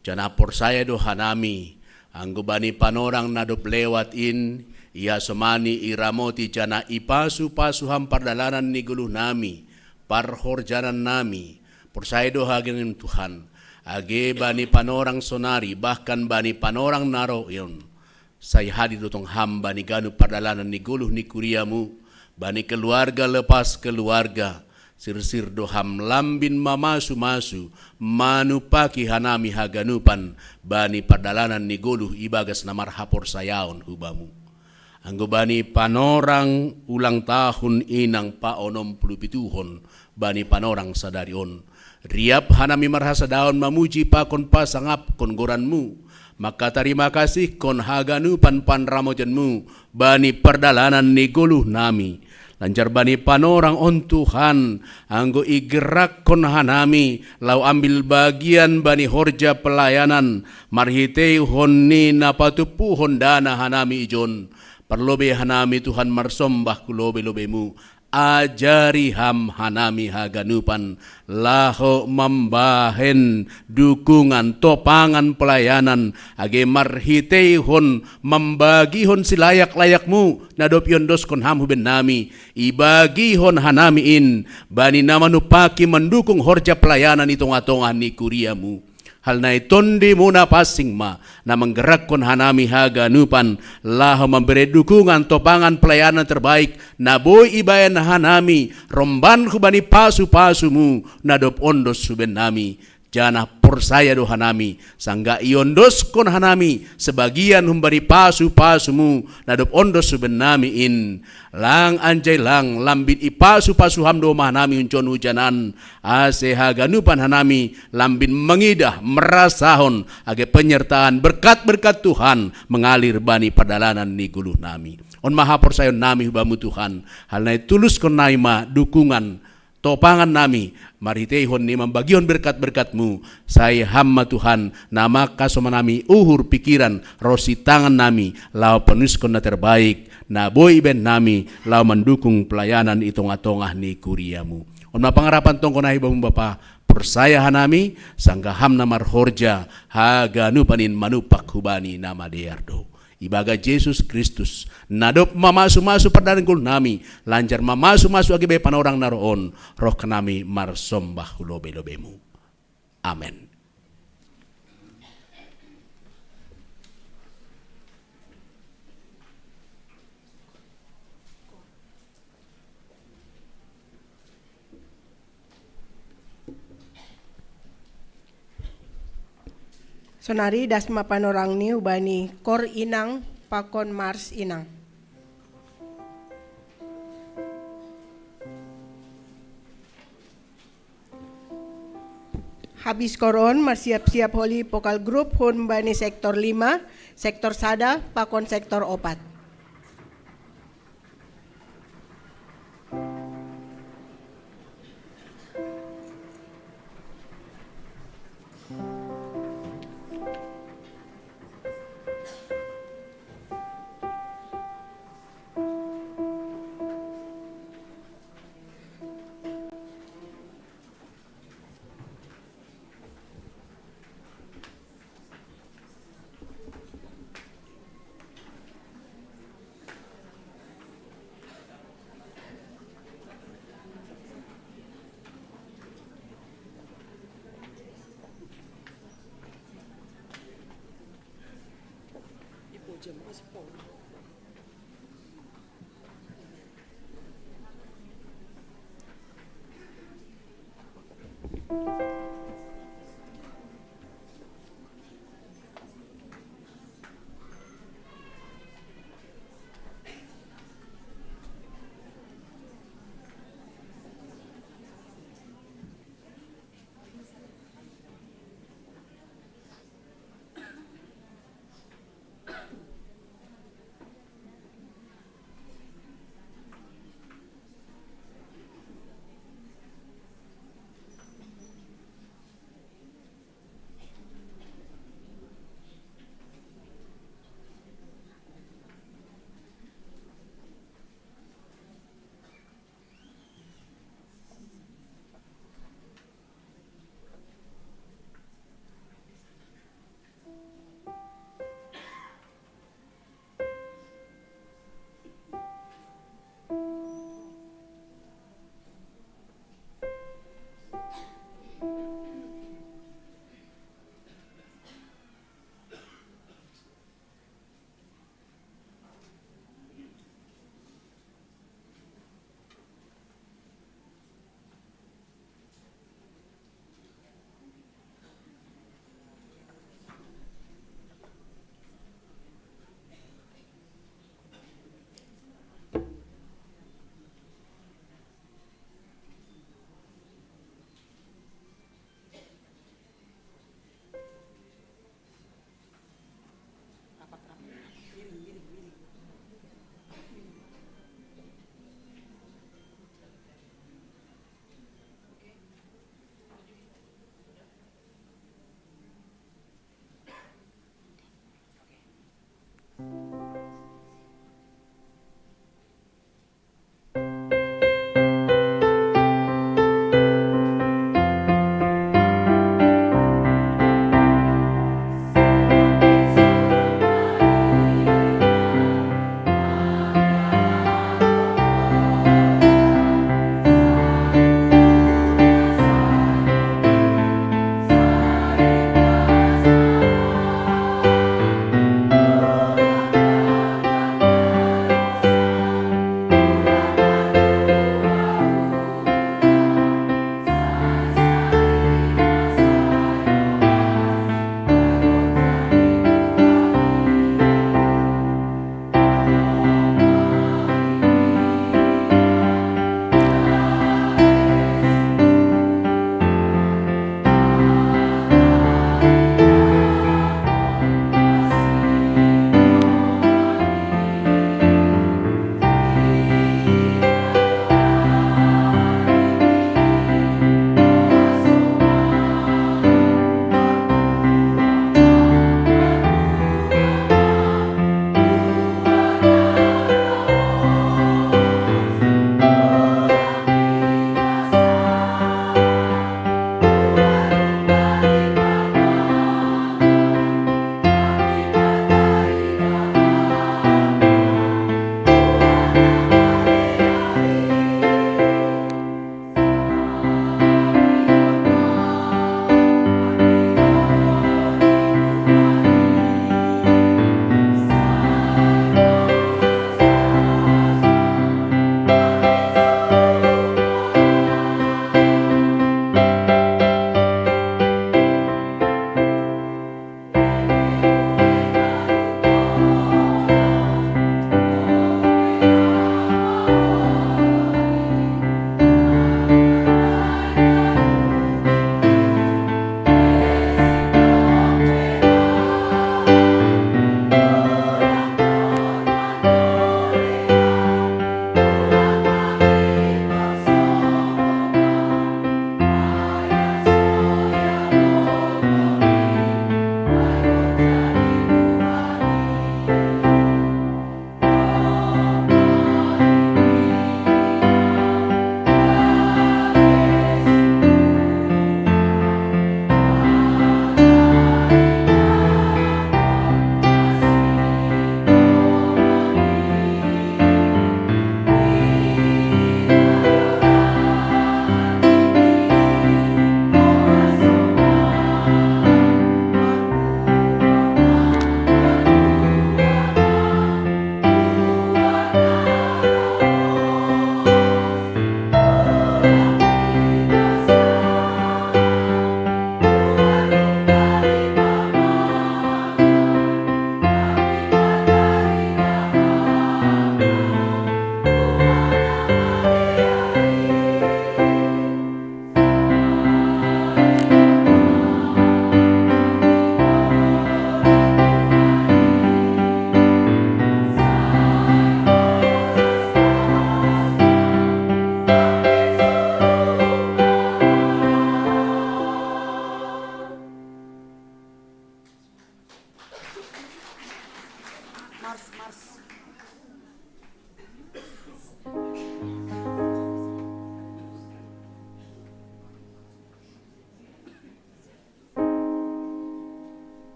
Janah porsaya do hanami, anggo bani panorang na dob lewat in, ihasomani, iramoti janah ipasu-pasu ham pardalanan ni goluhnami, parhorjanannami. Porsaya do haganupan Tuhan, age bani panorang sonari, bahkan bani panorang na roh on, sai hadir do tong ham bani ganup pardalanan ni goluh ni kuriamu, bani keluarga lepas keluarga, sirsir do ham lambin mamasu-masu, manumpaki hanami haganupan bani pardalanan ni goluh ibagas na marhaporsayaon hu bamu. Anggo bani panorang ulang tahun inang paonom puluh pituhon bani panorang sadari on, riap hanami marhasadaon mamuji pakon pasangapkon goranmu, mangkatarima kasihkon haganupan panramotionmu bani pardalanan ni goluhnami. Lanjar bani panorang on Tuhan, anggo igerakkon hanami laho ambil bagian bani horja pelayanan, marhiteihon ni na patumpuhon dana hanami ijon, parlobei hanami Tuhan marsombah hu lobei-lobeimu. Ajari ham hanami haganupan laho mambahen dukungan topangan pelayanan, age marhiteihon mambagihon silayak-layakmu na dob iondoskon ham hu bennami, ibagihon hanami in bani na manumpaki mandukung horja pelayanan i tongah-tongah ni kuriamu. Hal nai tondimuna pansing ma na manggerakkon hanami haganupan laho mambere dukungan topangan pelayanan terbaik na boi ibahen hanami romban hubani pasu-pasumu na dob ondos hu bennami. Janah porsaya do hanami, sanggah iondoskon hanami sebagian humbani pasu-pasumu na dob ondos hu bennami in, lang anjai lang lambin ipasu-pasu ham do ma hanami hunjon hujanan, ase haganupan hanami lambin mangidah, marasahon age penyertaan berkat-berkat Tuhan mengalir bani pardalanan ni goluhnami. On ma haporsayaonnami hu bamu Tuhan, hal nai tuluskon nai ma dukungan topangannami, marhiteihon ni mambagihon berkat-berkatmu, sai ham ma Tuhan na mangkasomani uhur pikiran ronsi tangannami, laho panuskon na terbaik na boi ibahennami laho mandukung pelayanan i tongah-tongah ni kuriamu. On ma pangarapan tonggo nai hu bamu Bapa, porsaya hanami, sanggah ham na marhorja haganupan in manumpak hubani na madear do. Ibagas Jesus Kristus, na dob mamasu-masu pardalanan goluhnami, lanjar mamasu-masu age bani panorang na roh on, roh hanami marsombah hu lobei-lobeimu. Amen. Sonari das ma panorang ni hubani kor inang pakon mars inang. Habis kor on marsiap-siap holi vokal grup humbani sektor lima, sektor sada pakon sektor opat.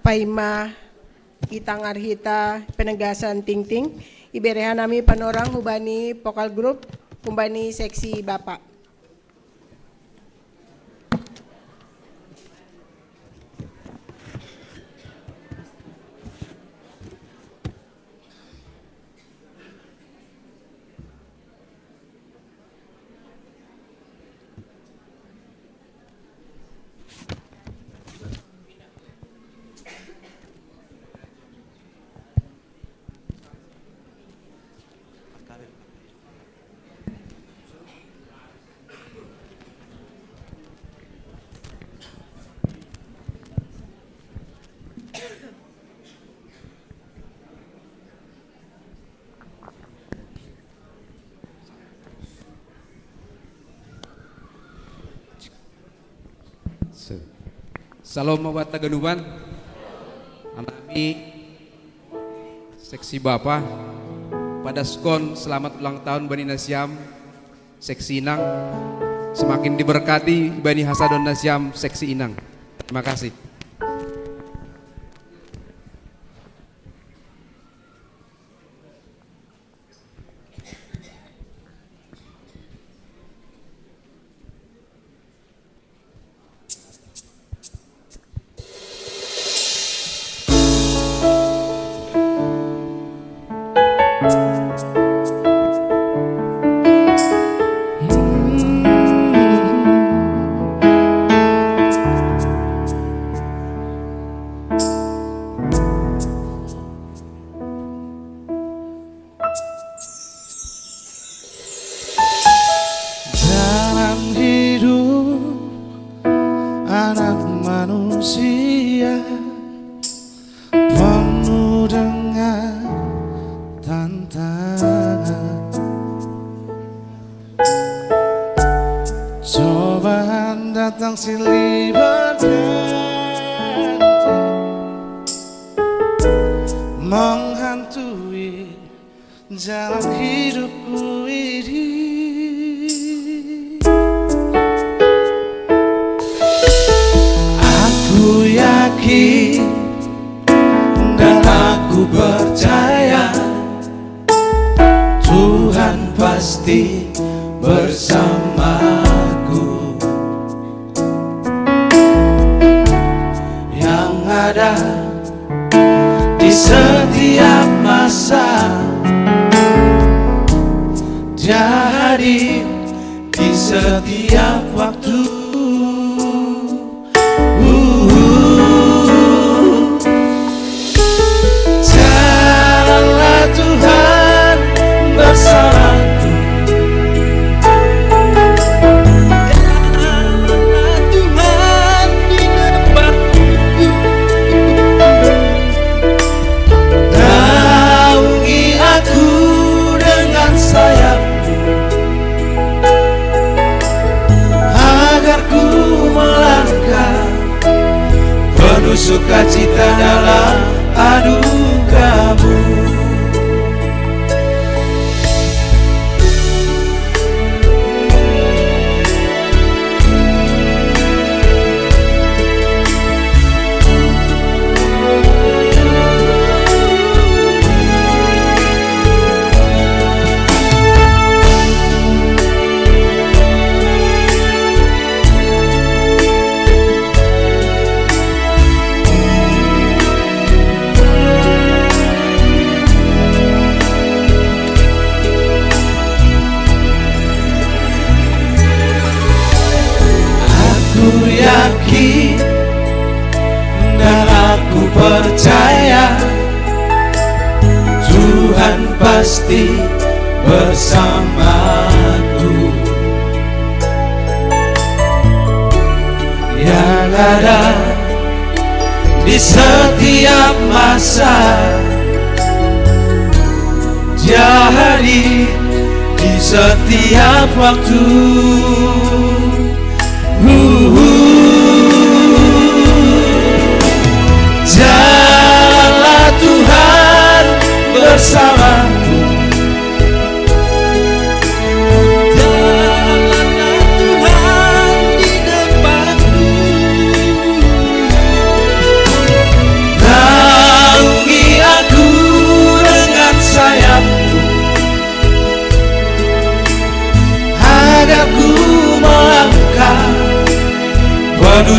Paima Itang Arhita Penegasan Tingting, iberehan nami panorang hubani vokal grup, hubani seksi Bapak. Salom mabat taganuban. Anami seksi Bapa, padaskon selamat ulang tahun bani nasiam seksi Inang. Semakin diberkati bani hasadon nasiam seksi Inang. Terima kasih. Jalan hidup anak manusia penuh dengan tantangan. Cobaan datang silih berganti menghantui jalan hidupku ini. Aku yakin dan aku percaya Tuhan pasti bersamaku. Yang ada di setiap masa, Dia hadir di setiap waktu. Jalanlah Tuhan bersamaku. Jalanlah Tuhan di depanku. Naungi aku dengan sayap-Mu, agar ku melangkah penuh sukacita dalam anugerah-Mu. Aku yakin dan aku percaya Tuhan pasti bersamaku. Yang ada di setiap masa, Dia hadir di setiap waktu. Jalanlah Tuhan bersamaku. Jalanlah Tuhan di depanku.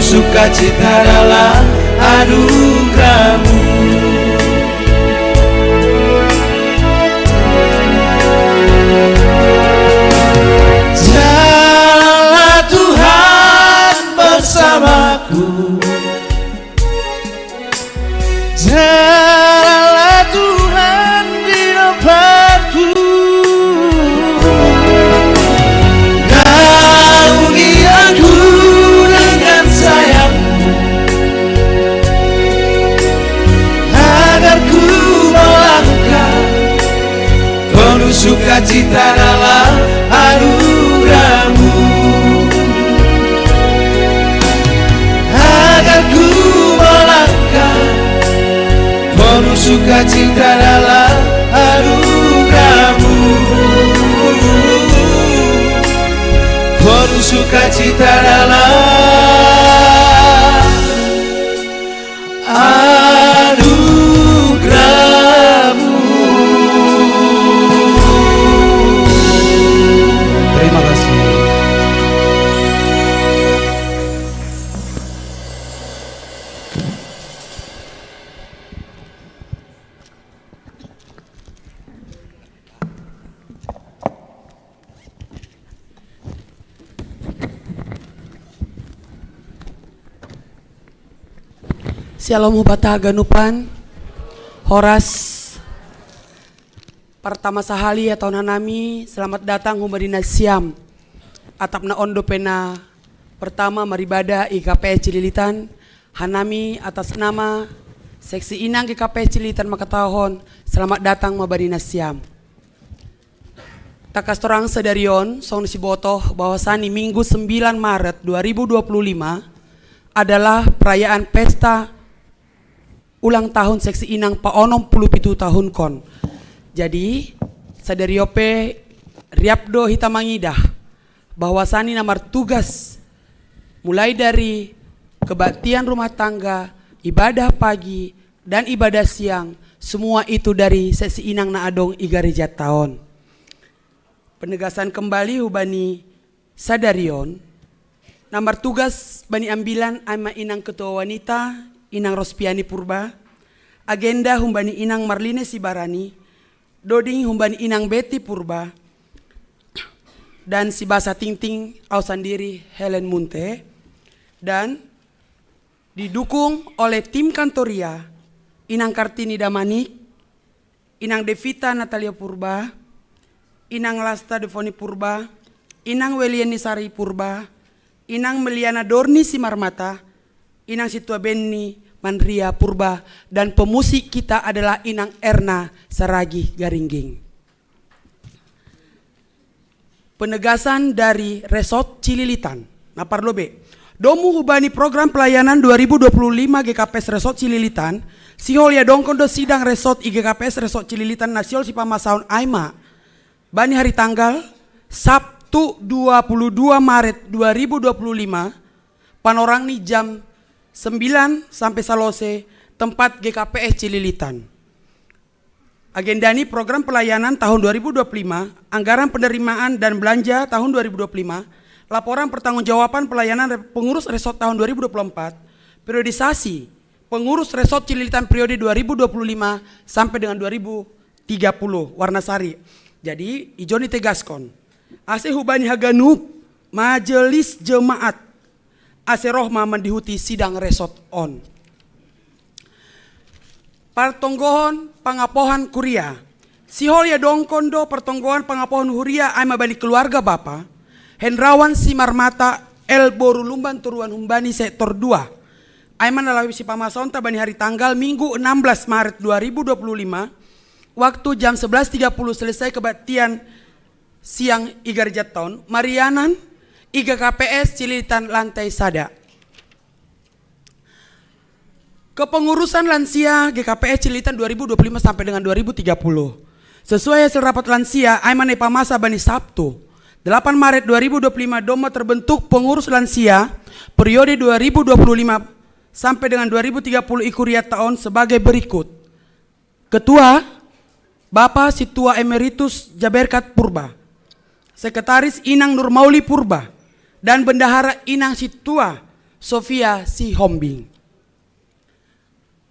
Sukacita dalam anugerahmu. Jalanlah Tuhan bersamaku. Jalanlah Tuhan di depanku. Naungi aku dengan sayap, agar ku melangkah penuh sukacita dalam anugerahmu. Agar ku melangkah penuh sukacita dalam anugerahmu. Penuh sukacita dalam anugerahmu. Terima kasih. Shalom hubatah ganupan. Horas. Pertama sahali ya tahun hanami, selamat datang humbari na Siam. Atap na ondo pena pertama maribadah i G K P S Cililitan, hanami atas nama Seksi Inang G K P S Cililitan makatahon, selamat datang mabari na Siam. Takas torang sadari on, song sibotoh bahwasani Minggu sembilan Maret dua ribu dua puluh lima adalah perayaan pesta ulang tahun Seksi Inang paonom puluh pitu tahun kon. Jadi, sadari ope riap do hita mangidah bahwasani na martugas mulai dari kebaktian rumah tangga, ibadah pagi, dan ibadah siang, semua itu dari Seksi Inang na adong i gareja taon. Penegasan kembali hubani sadari on, na martugas bani ambilan ai ma Inang Ketua Wanita, Inang Rospiani Purba, agenda humbani Inang Marlene Sibarani, doding humbani Inang Betty Purba, dan sibasa tingting au sandiri Helen Munte, dan didukung oleh tim kantoria, Inang Kartini Damanik, Inang Devita Natalia Purba, Inang Lasta Devoni Purba, Inang Welieni Sari Purba, Inang Meliana Dorni Simarmata, Inang Situa Benni Manria Purba, dan pemusik kita adalah Inang Erna Saragi Garingging. Penegasan dari Resort Cililitan. Na parlobe, domu hubani program pelayanan dua ribu dua puluh lima G K P S Resort Cililitan, sihol ia dongkon do sidang resort i G K P S Resort Cililitan na sihol sipamasaon ai ma bani hari tanggal Sabtu dua puluh dua Maret dua ribu dua puluh lima, panorang ni jam sembilan sampai salose, tempat G K P S Cililitan. Agenda ni program pelayanan tahun dua ribu dua puluh lima, anggaran penerimaan dan belanja tahun dua ribu dua puluh lima, laporan pertanggungjawaban pelayanan re-, pengurus resort tahun dua ribu dua puluh empat, periodisasi pengurus resort Cililitan periode dua ribu dua puluh lima sampai dengan dua ribu tiga puluh, Warnasari. Jadi, ijon ditegaskon. Ase hubani haganup majelis jemaat ase roh ma mandihuti sidang resort on. Partonggohon pangapohan kuria. Sihol ia dongkon do partonggohon pangapohan huria ai ma bani keluarga Bapa Hendrawan Simarmata L boru Lumban Toruan humbani sektor dua. Ai ma na laho sipamasaonta bani hari tanggal Minggu enam belas Maret dua ribu dua puluh lima, waktu jam sebelas tiga puluh selesai kebaktian siang i gareja taon, marianan i G K P S Cililitan lantai sada. Kepengurusan lansia G K P S Cililitan dua ribu dua puluh lima sampai dengan dua ribu tiga puluh. Sesuai hasil rapat lansia, ai ma na ipamasa bani Sabtu, delapan Maret dua ribu dua puluh lima, domma terbentuk pengurus lansia periode dua ribu dua puluh lima sampai dengan dua ribu tiga puluh i kuria taon sebagai berikut. Ketua, Bapa Situa Emeritus Jaberkat Purba. Sekretaris, Inang Nurmauli Purba. Dan Bendahara, Inang Situa Sofia Sihombing.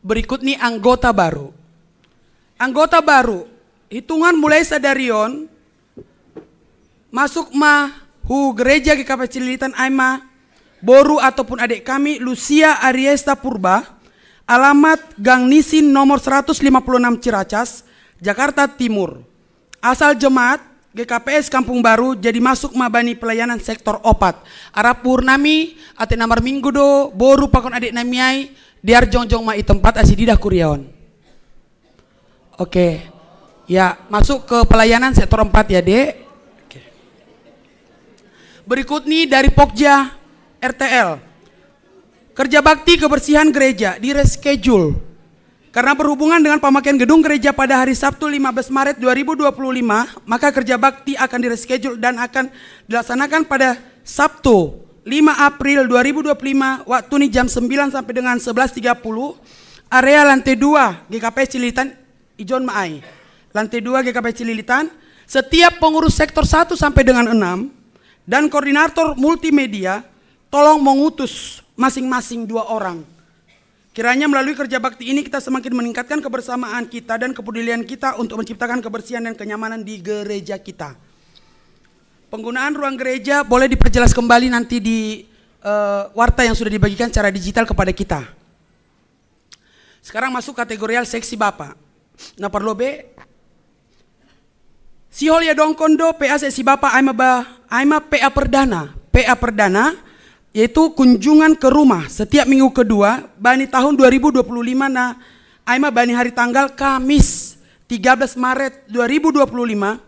Berikut ni anggota baru. Anggota baru, hitungan mulai sadarion, masuk ma hu gereja G K P Cililitan ai ma boru ataupun adik kami, Lucia Ariesta Purba, alamat Gang Nisin nomor seratus lima puluh enam Ciracas, Jakarta Timur. Asal jemaat G K P S Kampung Baru, jadi masuk ma bani pelayanan sektor opat. Arap buhur nami, ate na marminggu do, boru pakon adik nami ai, diar jongjong ma i tempat asi didah kuriaon. Oke. Ya, masuk ke pelayanan sektor empat ya, Dek. Oke. Berikut nih dari Pokja R T L. Kerja bakti kebersihan gereja di-reschedule. Karena berhubungan dengan pemakaian gedung gereja pada hari Sabtu lima belas Maret dua ribu dua puluh lima, maka kerja bakti akan di-reschedule dan akan dilaksanakan pada Sabtu lima April dua ribu dua puluh lima, waktu ni jam sembilan sampai dengan sebelas tiga puluh, area lantai dua G K P S Cililitan, ijon ma ai. Lantai dua G K P S Cililitan, setiap pengurus sektor satu sampai dengan enam dan koordinator multimedia, tolong mengutus masing-masing dua orang. Kiranya melalui kerja bakti ini kita semakin meningkatkan kebersamaan kita dan kepedulian kita untuk menciptakan kebersihan dan kenyamanan di gereja kita. Penggunaan ruang gereja boleh diperjelas kembali nanti di, eh, warta yang sudah dibagikan secara digital kepada kita. Sekarang masuk kategorial seksi Bapa. Na parlobe, sihol ya dongkon do P A seksi Bapa ai ma ba, ai ma P A perdana. P A perdana yaitu kunjungan ke rumah setiap minggu kedua bani tahun dua ribu dua puluh lima, na ai ma bani hari tanggal Kamis tiga belas Maret dua ribu dua puluh lima,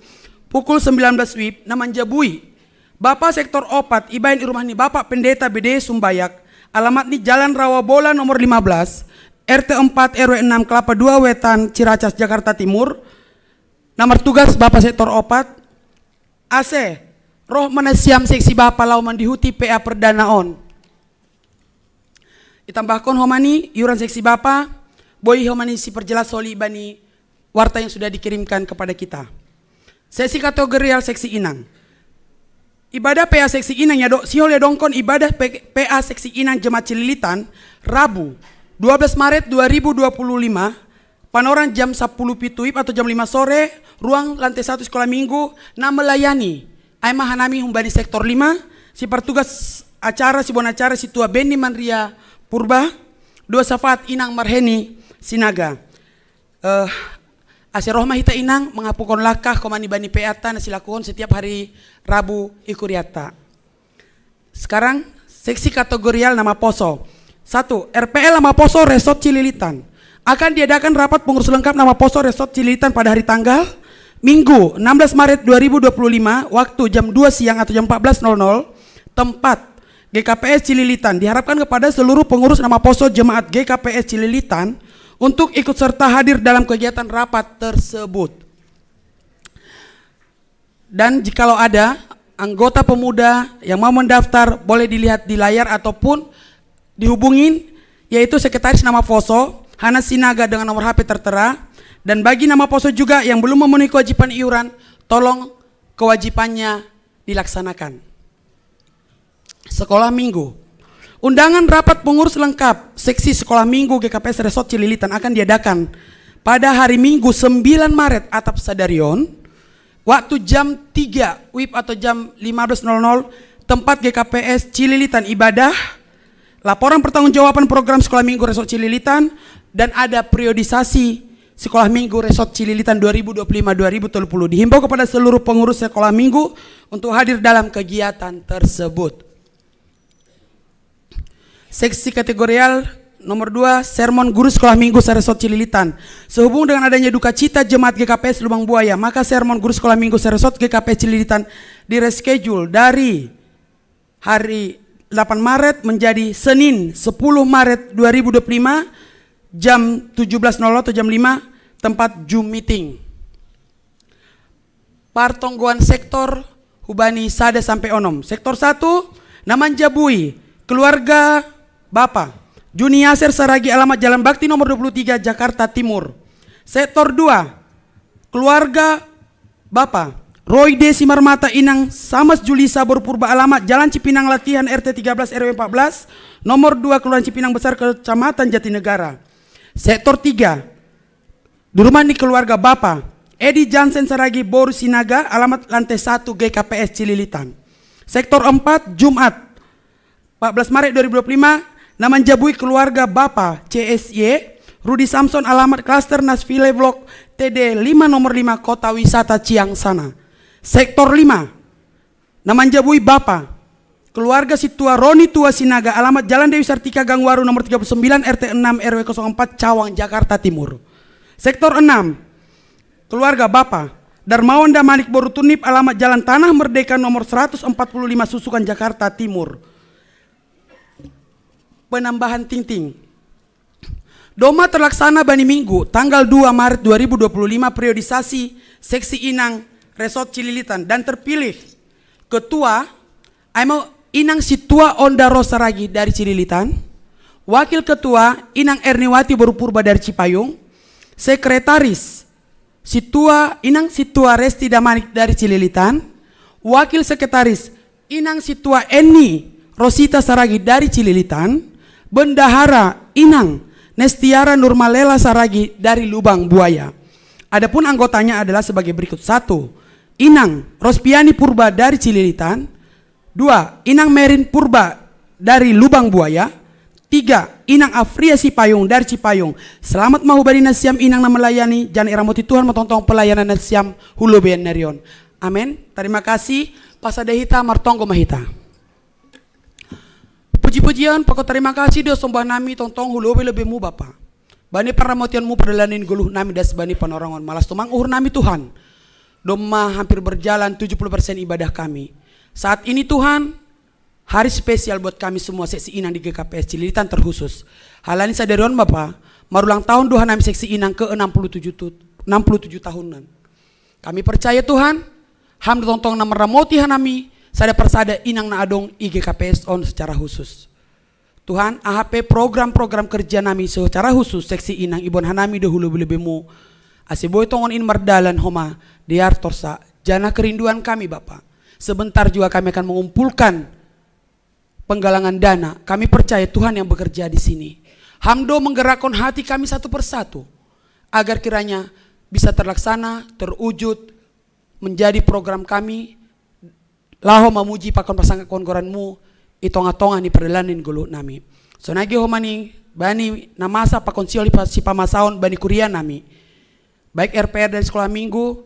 pukul sembilan belas wib, na manjabui Bapa sektor opat ibaen i rumah ni Bapa Pendeta B D Sumbayak, alamat ni Jalan Rawa Bola nomor lima belas, R T empat, R W enam, Kelapa dua Wetan, Ciracas, Jakarta Timur. Na martugas Bapa sektor opat, ase roh ma na siam seksi Bapa laho mandihuti P A perdana on. Itambahkon homa ni iuran seksi Bapa, boi homa ni siperjelas holi bani warta yang sudah dikirimkan kepada kita. Seksi kategorial seksi inang. Ibadah P A seksi inang ya do, sihol ya dongkon ibadah P-, P A seksi inang Jemaat Cililitan, Rabu, dua belas Maret dua ribu dua puluh lima, panoran jam sapuluh pitu wib atau jam lima sore, ruang lantai satu sekolah minggu, na melayani ai ma hanami humbani sektor lima, sipartugas acara, siboan acara, Situa Benny Manria Purba, dua safaat Inang Marheni Sinaga. Eh, ase roh ma hita inang mangapuhon langkah homa ni bani P A ta na silakuhon setiap hari Rabu i kuriata. Sekarang seksi kategorial na maposo. Satu, R P L na maposo Resort Cililitan. Akan diadakan rapat pengurus lengkap na maposo Resort Cililitan pada hari tanggal Minggu enam belas Maret dua ribu dua puluh lima, waktu jam dua siang atau jam empat belas nol nol, tempat G K P S Cililitan. Diharapkan kepada seluruh pengurus na maposo jemaat G K P S Cililitan untuk ikut serta hadir dalam kegiatan rapat tersebut. Dan jikalau ada anggota pemuda yang mau mendaftar, boleh dilihat di layar ataupun dihubungin, yaitu sekretaris na maposo, Hana Sinaga, dengan nomor H P tertera. Dan bagi na maposo juga yang belum memenuhi kewajiban iuran, tolong kewajibannya dilaksanakan. Sekolah Minggu. Undangan rapat pengurus lengkap seksi sekolah minggu G K P S Resort Cililitan akan diadakan pada hari Minggu sembilan Maret atap sadarion, waktu jam tiga wib atau jam lima belas nol nol, tempat G K P S Cililitan ibadah. Laporan pertanggungjawaban program sekolah minggu Resort Cililitan, dan ada periodisasi sekolah minggu Resort Cililitan dua ribu dua puluh lima dua ribu tiga puluh. Dihimbau kepada seluruh pengurus sekolah minggu untuk hadir dalam kegiatan tersebut. Seksi kategorial nomor dua, sermon guru sekolah minggu se-Resort Cililitan. Sehubung dengan adanya duka cita jemaat G K P S Lubang Buaya, maka sermon guru sekolah minggu se-Resort G K P S Cililitan di-reschedule dari hari delapan Maret menjadi Senin sepuluh Maret dua ribu dua puluh lima, jam tujuh belas nol nol atau jam lima, tempat Zoom meeting. Partonggoan sektor hubani sada sampe onom. Sektor satu, na manjabui keluarga Bapa Juni Yasir Saragi, alamat Jalan Bakti nomor dua puluh tiga, Jakarta Timur. Sektor dua, keluarga Bapa Roy D. Simarmata, inang Samas Julisa, boru purba, alamat Jalan Cipinang Latihan, R T tiga belas R W empat belas, nomor dua, Kelurahan Cipinang Besar, Kecamatan Jatinegara. Sektor tiga, di rumah ni keluarga Bapa Edi Jansen Saragi, boru Sinaga, alamat lantai satu G K P S Cililitan. Sektor empat, Jumat empat belas Maret dua ribu dua puluh lima, na manjabui keluarga Bapa C S Y Rudi Samson, alamat Klaster Nasville Blok T D lima, nomor lima, Kota Wisata Ciangsana. Sektor lima, na manjabui Bapa keluarga Situa Roni Tua Sinaga, alamat Jalan Dewi Sartika, Gang Waru, nomor tiga puluh sembilan, R T enam, R W kosong empat, Cawang, Jakarta Timur. Sektor enam, keluarga Bapa Darmawan Damanik, boru Tunip, alamat Jalan Tanah Merdeka, nomor seratus empat puluh lima, Susukan, Jakarta Timur. Penambahan tingting. Doma terlaksana bani Minggu tanggal dua Maret dua ribu dua puluh lima, periodisasi seksi inang Resort Cililitan, dan terpilih ketua, aimo, inang Situa Onda Rosa Ragi dari Cililitan, wakil ketua inang Erniwati boru Purba dari Cipayung, sekretaris Situa, inang Situa Resti Damanik dari Cililitan, wakil sekretaris inang Situa Eni Rosita Saragi dari Cililitan, bendahara inang Nestiara Nurmalela Saragi dari Lubang Buaya. Adapun anggotanya adalah sebagai berikut: satu, inang Rospiani Purba dari Cililitan, dua, inang Merin Purba dari Lubang Buaya, tiga, inang Afria Sipayung dari Cipayung. Selamat ma hubani nasiam inang na melayani, jana iramoti Tuhan ma tongtong pelayanan nasiam hulobian nerion. Amen. Tarima kasih. Pasada hita, martonggo ma hita. Puji-pujian pakon tarima kasih do somba nami tongtong hulobi-lobimu Bapa, bani parramotionmu pardalanan ni goluh nami das bani Panorangon. Malas tumang uhur nami Tuhan, domma hampir berjalan tujuh puluh persen ibadah kami. Saat ini Tuhan, hari spesial buat kami semua seksi inang di G K P S Cililitan terkhusus. Halani sadari on Bapa, marulang tahun do hanami seksi inang ke enam puluh tujuh tu-, enam puluh tujuh tahunan. Kami percaya Tuhan, Ham do tongtong na marramoti hanami sada persada inang na adong i G K P S on secara khusus. Tuhan, aha pe program-program kerja nami secara khusus seksi inang, iboan hanami do hulobi-lobimu, ase boi tongon in mardalan homa, dear torsa, jana kerinduan kami Bapa. Sebentar juga kami akan mengumpulkan penggalangan dana. Kami percaya Tuhan yang bekerja di sini. Ham do menggerakkan hati kami satu persatu, agar kiranya bisa terlaksana, terwujud, menjadi program kami laho mamuji pakon pasangapkon goranmu i tonga-tonga ni pardalanan ni goluh nami. Sonai ge homa ni bani na masa pakon sihol pa-, sipamasaon bani kuria nami, baik R P R dari sekolah minggu,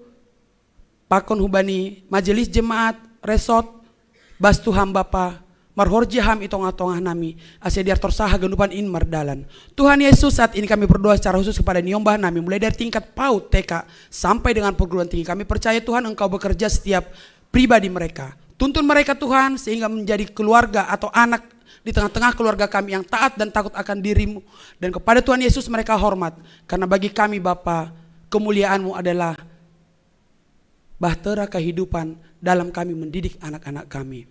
pakon hubani majelis jemaat, resort, bas tu Ham Bapa, marhorja Ham i tonga-tonga nami, ase dear torsa haganupan in mardalan. Tuhan Yesus, saat ini kami berdoa secara khusus kepada niombah nami, mulai dari tingkat PAUD, T K, sampai dengan perguruan tinggi. Kami percaya Tuhan Engkau bekerja setiap pribadi mereka. Tuntun mereka Tuhan, sehingga menjadi keluarga atau anak di tengah-tengah keluarga kami yang taat dan takut akan dirimu. Dan kepada Tuhan Yesus mereka hormat. Karena bagi kami Bapa, kemuliaanmu adalah bahtera kehidupan dalam kami mendidik anak-anak kami.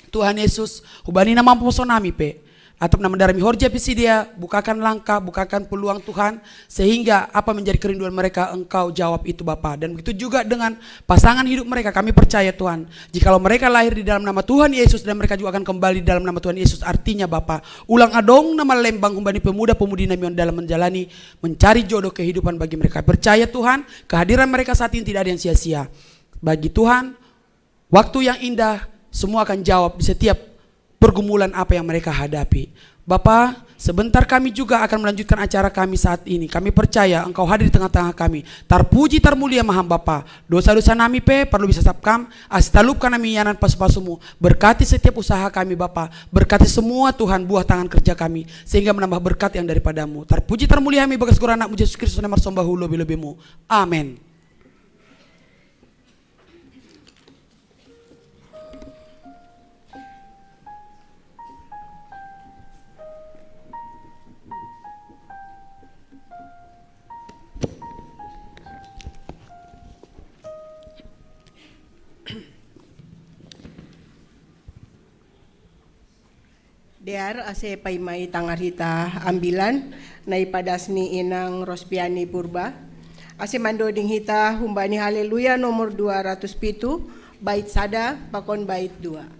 Tuhan Yesus, hubani na mamposo nami pe, atap na mandarami horja Pisidia, bukakan langkah, bukakan peluang Tuhan, sehingga apa menjadi kerinduan mereka Engkau jawab itu Bapa. Dan begitu juga dengan pasangan hidup mereka, kami percaya Tuhan, jikalau mereka lahir di dalam nama Tuhan Yesus dan mereka juga akan kembali di dalam nama Tuhan Yesus, artinya Bapa, ulang adong na malembang hubani pemuda-pemudi nami on dalam menjalani, mencari jodoh kehidupan bagi mereka. Percaya Tuhan, kehadiran mereka saat ini tidak ada yang sia-sia. Bagi Tuhan, waktu yang indah, semua akan jawab di setiap pergumulan apa yang mereka hadapi. Bapa, sebentar kami juga akan melanjutkan acara kami saat ini. Kami percaya Engkau hadir di tengah-tengah kami. Tarpuji, tarmulia ma Ham Bapa. Dosa-dosa nami pe parlu bisa sapkam, ase talupkan nami ianan pasu-pasumu. Berkati setiap usaha kami Bapa. Berkati semua Tuhan buah tangan kerja kami, sehingga menambah berkat yang daripadamu. Tarpuji, tarmulia Ham i bagas goran Anakmu Jesus Kristus na marsomba hu lobi-lobimu. Amen. Dear, ase paima i tangar hita ambilan na ipadas ni inang Rospiani Purba, Ase mandoding hita humbani Haleluya nomor dua ratus pitu, bait sada pakon bait dua.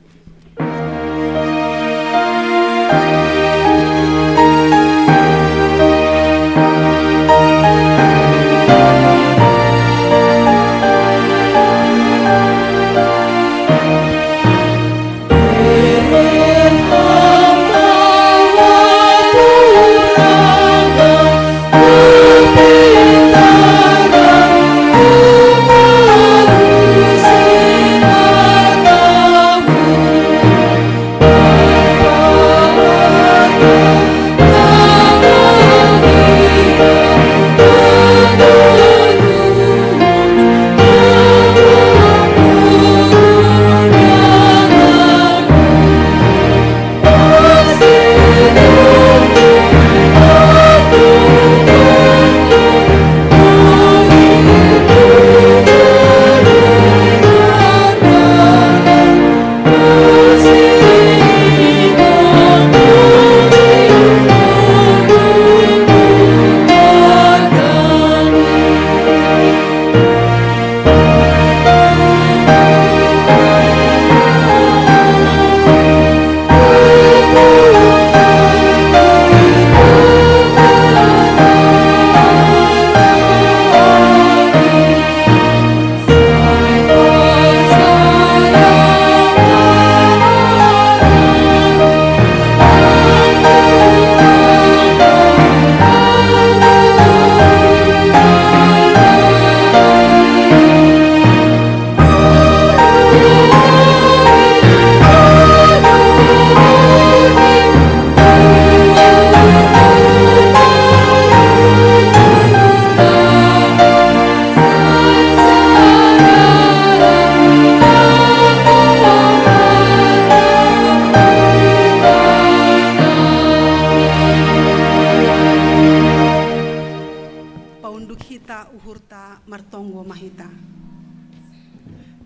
Paunduk hita uhurta, martonggo ma hita.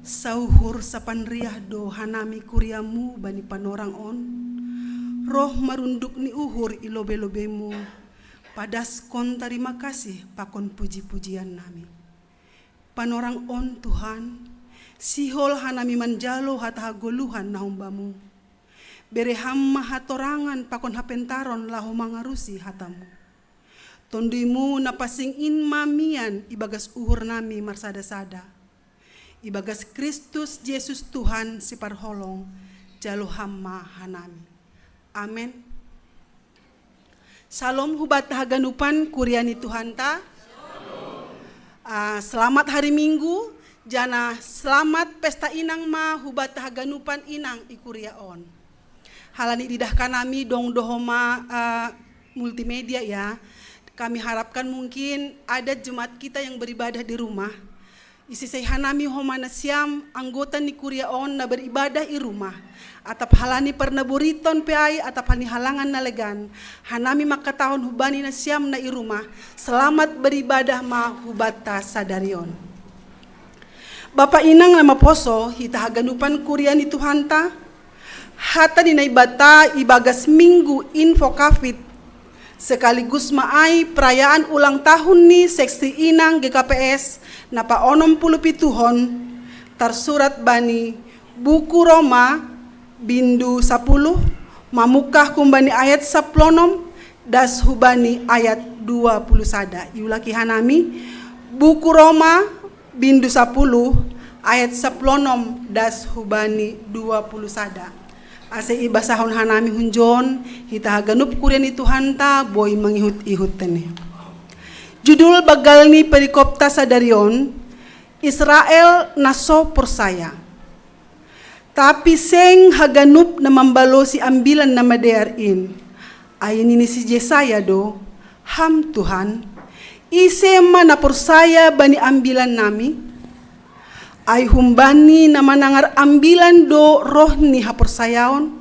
Sauhur sapanriah do hanami kuriamu bani panorang on, roh marunduk ni uhur i lobei-lobeimu, padaskon tarima kasih pakon puji-pujian nami. Panorang on, Tuhan, sihol hanami manjalo hata hagoluhan na humbamu. Bere ham ma hatorangan pakon hapentaron laho mangarusi hatamu. Tonduimu na pansing in ma mian ibagas uhur nami marsada-sada. Ibagas Kristus Jesus Tuhan Siparholong, jalo ham ma hanami. Amen. Salom hubata haganupan kuria ni Tuhanta. Ah, selamat hari Minggu, janah selamat pesta inang ma hubata haganupan inang i kuria on. Halani didah hanami dong do homa, ah, multimedia ya. Kami harapkan mungkin ada jemaat kita yang beribadah di rumah. Isisei hanami homa nasiam anggota ni kuria on na beribadah i rumah. Atap halani parnaboriton pe ai, atap halani halangan na legan, hanami mangkatahon hubani nasiam na i rumah, selamat beribadah ma hubata sadari on. Bapa inang na maposo, hita haganupan kuria ni Tuhanta, hata ni Naibata ibagas Minggu Invocavit, sekaligus ma ai perayaan ulang tahun ni seksi inang G K P S na paonom puluh pituhon, tarsurat bani Buku Roma, bindu sapuluh, mamungkah humbani ayat saplonom, das hubani ayat dua puluh sada. Iulaki hanami, Buku Roma, bindu sapuluh, ayat saplonom, das hubani dua puluh sada. Ase ibasahon hanami hunjon, hita haganup kuria ni Tuhanta boi mangihut-ihut tene. Judul banggal ni perikopta sadari on, Israel na so porsaya. Tapi seng haganup na mambalosi ambilan na madear in. Ai nini si Jesaya do, "Ham Tuhan, ise ma na porsaya bani ambilan nami?" Ai humbani na manangar ambilan do roh ni haporsayaon,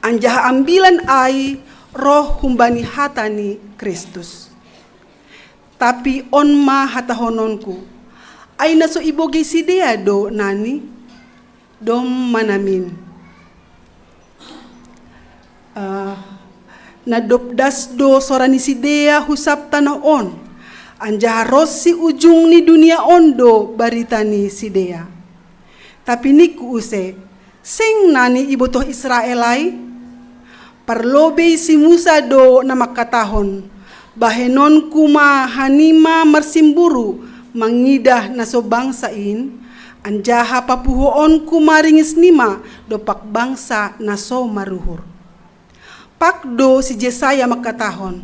anjaha ambilan ai roh humbani hata ni Kristus. Tapi on ma hatahononku, ai na so ibogei sidea do nani? Dom ma namin. Ah, na dob das do sora ni sidea hu sab tanoh on, Anjaha ros si ujung ni dunia on do barita ni sidea. Tapi ningku use, seng nani ibotoh Israel ai? Parlobei si Musa do na mangkatahon, bahenonku ma hanima marsimburu mangidah na so bangsa in, anjaha papuhoonku ma ringisnima dompak bangsa na so maruhur. Pak do si Jesaya mangkatahon,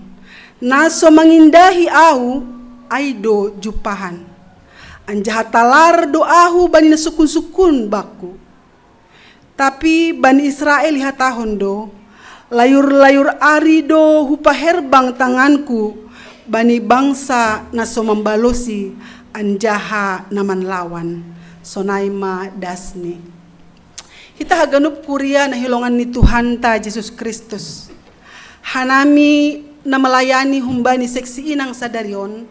na so mangindahi ahu, ai do jumpahan. Anjaha talar do ahu bani na sukun-sukun bakku. Tapi bani Israel ihatahon do, layur-layur ari do hupaherbang tanganku bani bangsa na so mambalosi anjaha na manlawan. Sonai ma dasni. Hita haganup kuria na hiholongan ni Tuhanta Jesus Kristus. Hanami na malayani humbani seksi inang sadari on,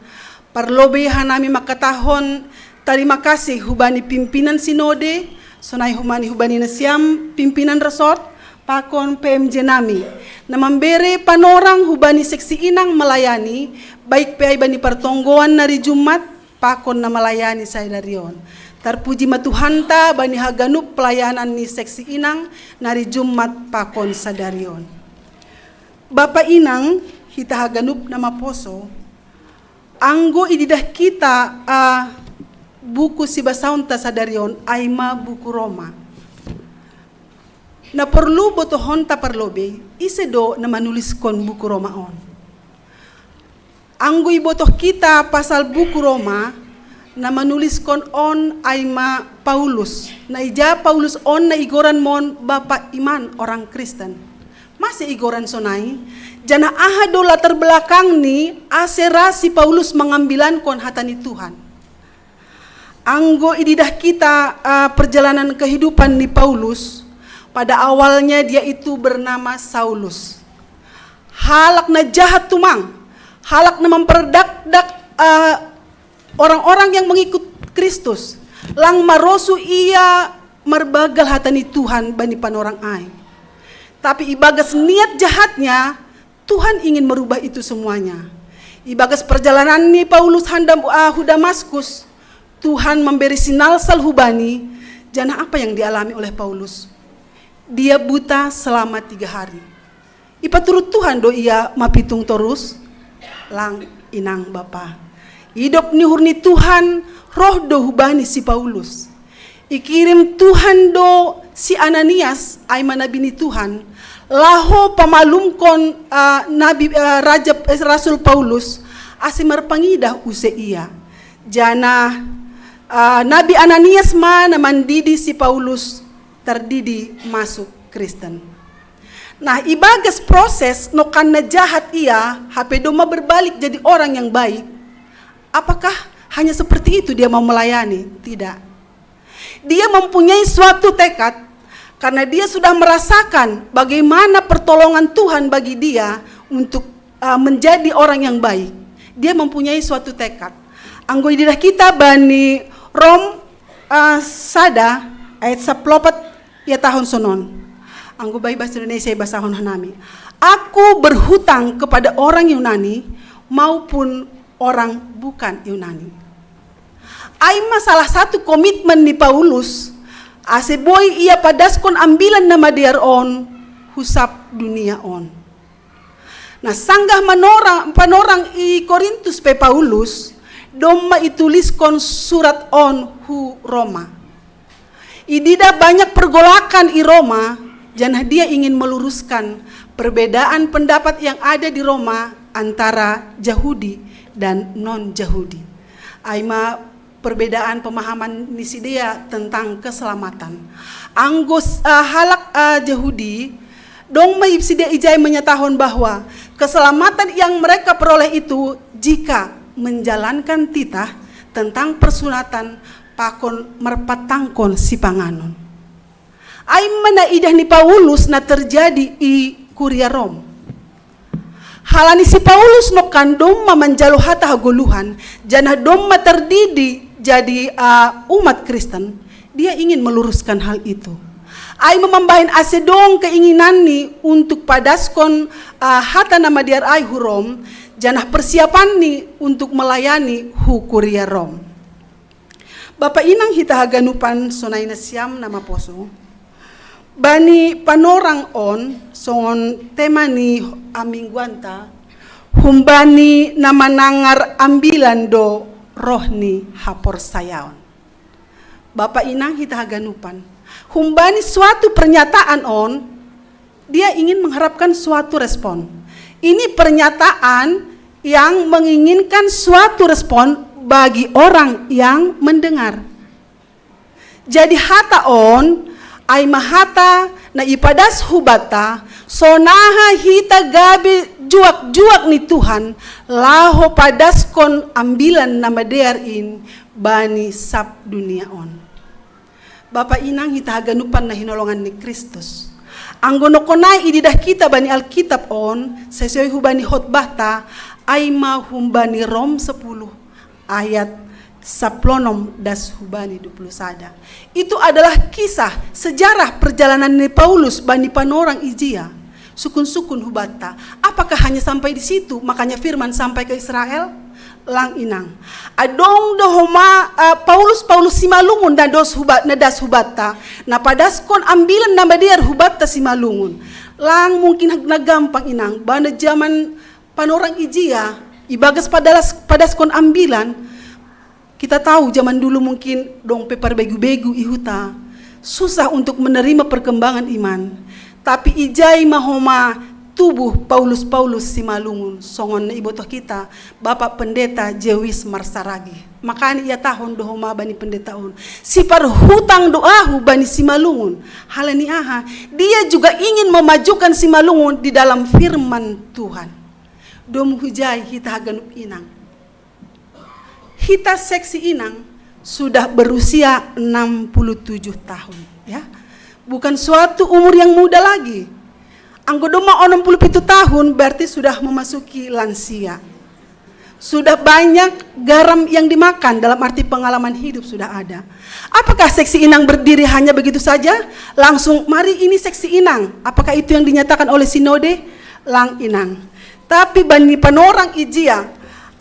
parlobei hanami mangkatahon tarima kasih hubani pimpinan sinode, sonai hubani hubani nasiam pimpinan resort, pakon P M J nami, na mambere panorang hubani seksi inang malayani, baik pe ai bani partonggoan na ari Jumat, pakon na malayani sadari on. Tarpuji ma Tuhanta bani haganup pelayanan ni seksi inang na ari Jumat pakon sadari on. Bapa inang, hita haganup na maposo, anggo ididah kita, ah, buku sibasaonta sadari on, ai ma buku Roma. Na porlu botohonta parlobei, ise do na manuliskon buku Roma on? Anggo ibotoh kita pasal buku Roma, na manuliskon on ai ma Paulus. Na ija Paulus on na igoran mon bapa iman orang Kristen? Mase igoran sonai? Janah aha do latar belakangni ase ra si Paulus mangambilankon hata ni Tuhan? Anggo ididah kita, ah, perjalanan kehidupan ni Paulus, pada awalnya dia itu bernama Saulus. Halak na jahat tumang, halak na mampardakdak, ah, orang-orang yang mengikut Kristus, lang marosuh ia marbagal hata ni Tuhan bani panorang ai. Tapi ibagas niat jahatnya, Tuhan ingin merubah itu semuanya. Ibagas perjalanan ni Paulus handam, ah, hu Damaskus, Tuhan mambere sinalsal hubani. Janah apa yang dialami oleh Paulus? Dia buta selama tiga hari. Ipaturut Tuhan do ia mapitung torus? Lang, inang bapa. Idop ni uhur ni Tuhan roh do hubani si Paulus. Ikirim Tuhan do si Ananias, ai ma nabi ni Tuhan, laho pamalumkon, ah, nabi, ah, raja, eh, rasul Paulus, ase marpangidah use ia. Janah, ah, nabi Ananias ma na mandidi si Paulus tardidi masuk Kristen. Nah, ibagas proses nongkan na jahat ia, hape domma berbalik jadi orang yang baik. Apakah hanya seperti itu dia mau melayani? Tidak. Dia mempunyai suatu tekad karena dia sudah merasakan bagaimana pertolongan Tuhan bagi dia untuk, uh, menjadi orang yang baik. Dia mempunyai suatu tekad. Anggo ididah kita bani Rom, uh, sada ayat saplopat ihatahon sonon. Anggo bai bahasa Indonesia ibasahon hanami. Aku berhutang kepada orang Yunani maupun orang bukan Yunani. Ai ma salah satu komitmen ni Paulus, ase boi ia padaskon ambilan na madear on hu sab dunia on. Nah, sanggah manorang, panorang i Korintus pe Paulus, domma ituliskon surat on hu Roma. Ididah banyak pergolakan i Roma, janah dia ingin meluruskan perbedaan pendapat yang ada di Roma antara Jahudi dan non-Jahudi. Ai ma perbedaan pemahaman ni sidea tentang keselamatan. Anggo, eh, halak, eh, Jahudi, dong ma sidea ijai menyatahon bahwa keselamatan yang mereka peroleh itu jika menjalankan titah tentang persunatan pakon marpatangkon sipanganon. Ai ma na idah ni Paulus na terjadi i kuria Rom. Halani si Paulus nongkan domma manjalo hata hagoluhan, janah domma tardidi jadi, ah, umat Kristen, dia ingin meluruskan hal itu. Ai mambahen ase dong keinginanni untuk padaskon uh, hata na madear ai hu Rom, janah persiapanni untuk melayani hu kuria Rom. Bapa inang hita haganupan sonai nasiam na maposo. Bani panorang on songon tema ni amingguanta, humbani na manangar ambilan do roh ni haporsayaon. Bapa inang hita haganupan. Humbani suatu pernyataan on, dia ingin mengharapkan suatu respon. Ini pernyataan yang menginginkan suatu respon bagi orang yang mendengar. Jadi hata on, ai ma hata na ipadas hubanta, sonaha hita gabe juak-juak ni Tuhan, laho padaskon ambilan na madear in bani sab dunia on. Bapa inang hita haganupan na hinolongan ni Kristus. Anggo nongkonai ididah kita bani Alkitab on, sesuai hubani hotbahta, ai ma humbani Rom sepuluh ayat saplonom das hubani dua puluh sada. Itu adalah kisah sejarah perjalanan ni Paulus bani panorang ijia. Sukun-sukun hubanta. Apakah hanya sampai di situ, makanya firman sampai ke Israel? Lang inang. Adong do homa uh, Paulus Paulus simalungun na dos hubat na das hubanta, na padaskon ambilan na madear hubanta simalungun. Lang mungkin na gampang inang, bana zaman panorang ijia, ibagas padalas, padaskon ambilan, kita tahu zaman dulu mungkin dong pe parbegu-begu ihuta, susah untuk menerima perkembangan iman. Tapi ijai mahoma tubuh Paulus-Paulus simalungun songon na ibotoh kita, Bapak Pendeta Jewis Marsaragi. Makanya ia tahun dohoma bani pendeta on. Si parhutang doahu bani simalungun. Halani aha? Dia juga ingin memajukan simalungun di dalam firman Tuhan. Domu hujai hita haganup inang. Hita seksi inang sudah berusia enam puluh tujuh tahun, ya. Bukan suatu umur yang muda lagi. Anggo doma onom puluh pitu tahun berarti sudah memasuki lansia. Sudah banyak garam yang dimakan, dalam arti pengalaman hidup sudah ada. Apakah seksi inang berdiri hanya begitu saja? Langsung mari ini seksi inang. Apakah itu yang dinyatakan oleh sinode? Lang inang. Tapi bani panorang ijia,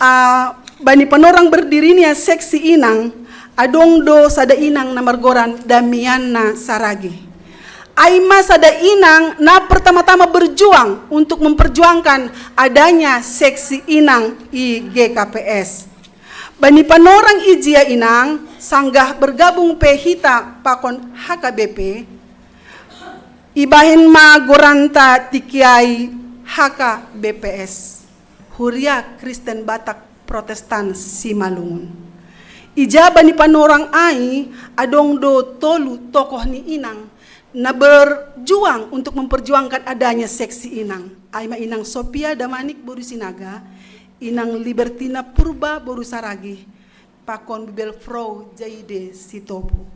uh, bani panorang berdirinya seksi inang, adong do sada inang na margoran Damiana Saragi. Ai ma sada inang na pertama-tama berjuang untuk memperjuangkan adanya seksi inang i G K P S. Bani panorang ijia inang, sanggah bergabung pe hita pakon H K B P, ibahen ma goranta tingki ai H K B P S, Huria Kristen Batak Protestan Simalungun. Ija bani panorang ai adong do tolu tokoh ni inang na berjuang untuk memperjuangkan adanya seksi inang. Ai ma inang Sophia Damanik boru Sinaga, inang Libertina Purba boru Saragi, pakon Bibelfrau Jaide Sitopu.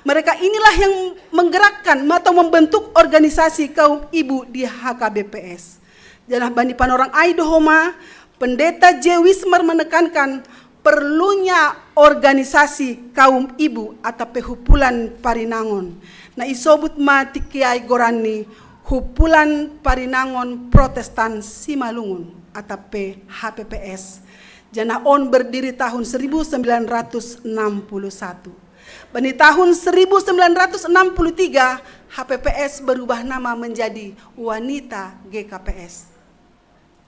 Mereka inilah yang menggerakkan atau membentuk organisasi kaum ibu di H K B P S. Janah bani panorang ai dohoma, Pendeta J. Wismar menekankan perlunya organisasi kaum ibu atau pe humpulan parinangon. Na isobut ma tingki ai goranni Humpulan Parinangon Protestan Simalungun atau pe H P P S. Janah on berdiri tahun seribu sembilan ratus enam puluh satu. Bani tahun seribu sembilan ratus enam puluh tiga, H P P S berubah nama menjadi Wanita G K P S.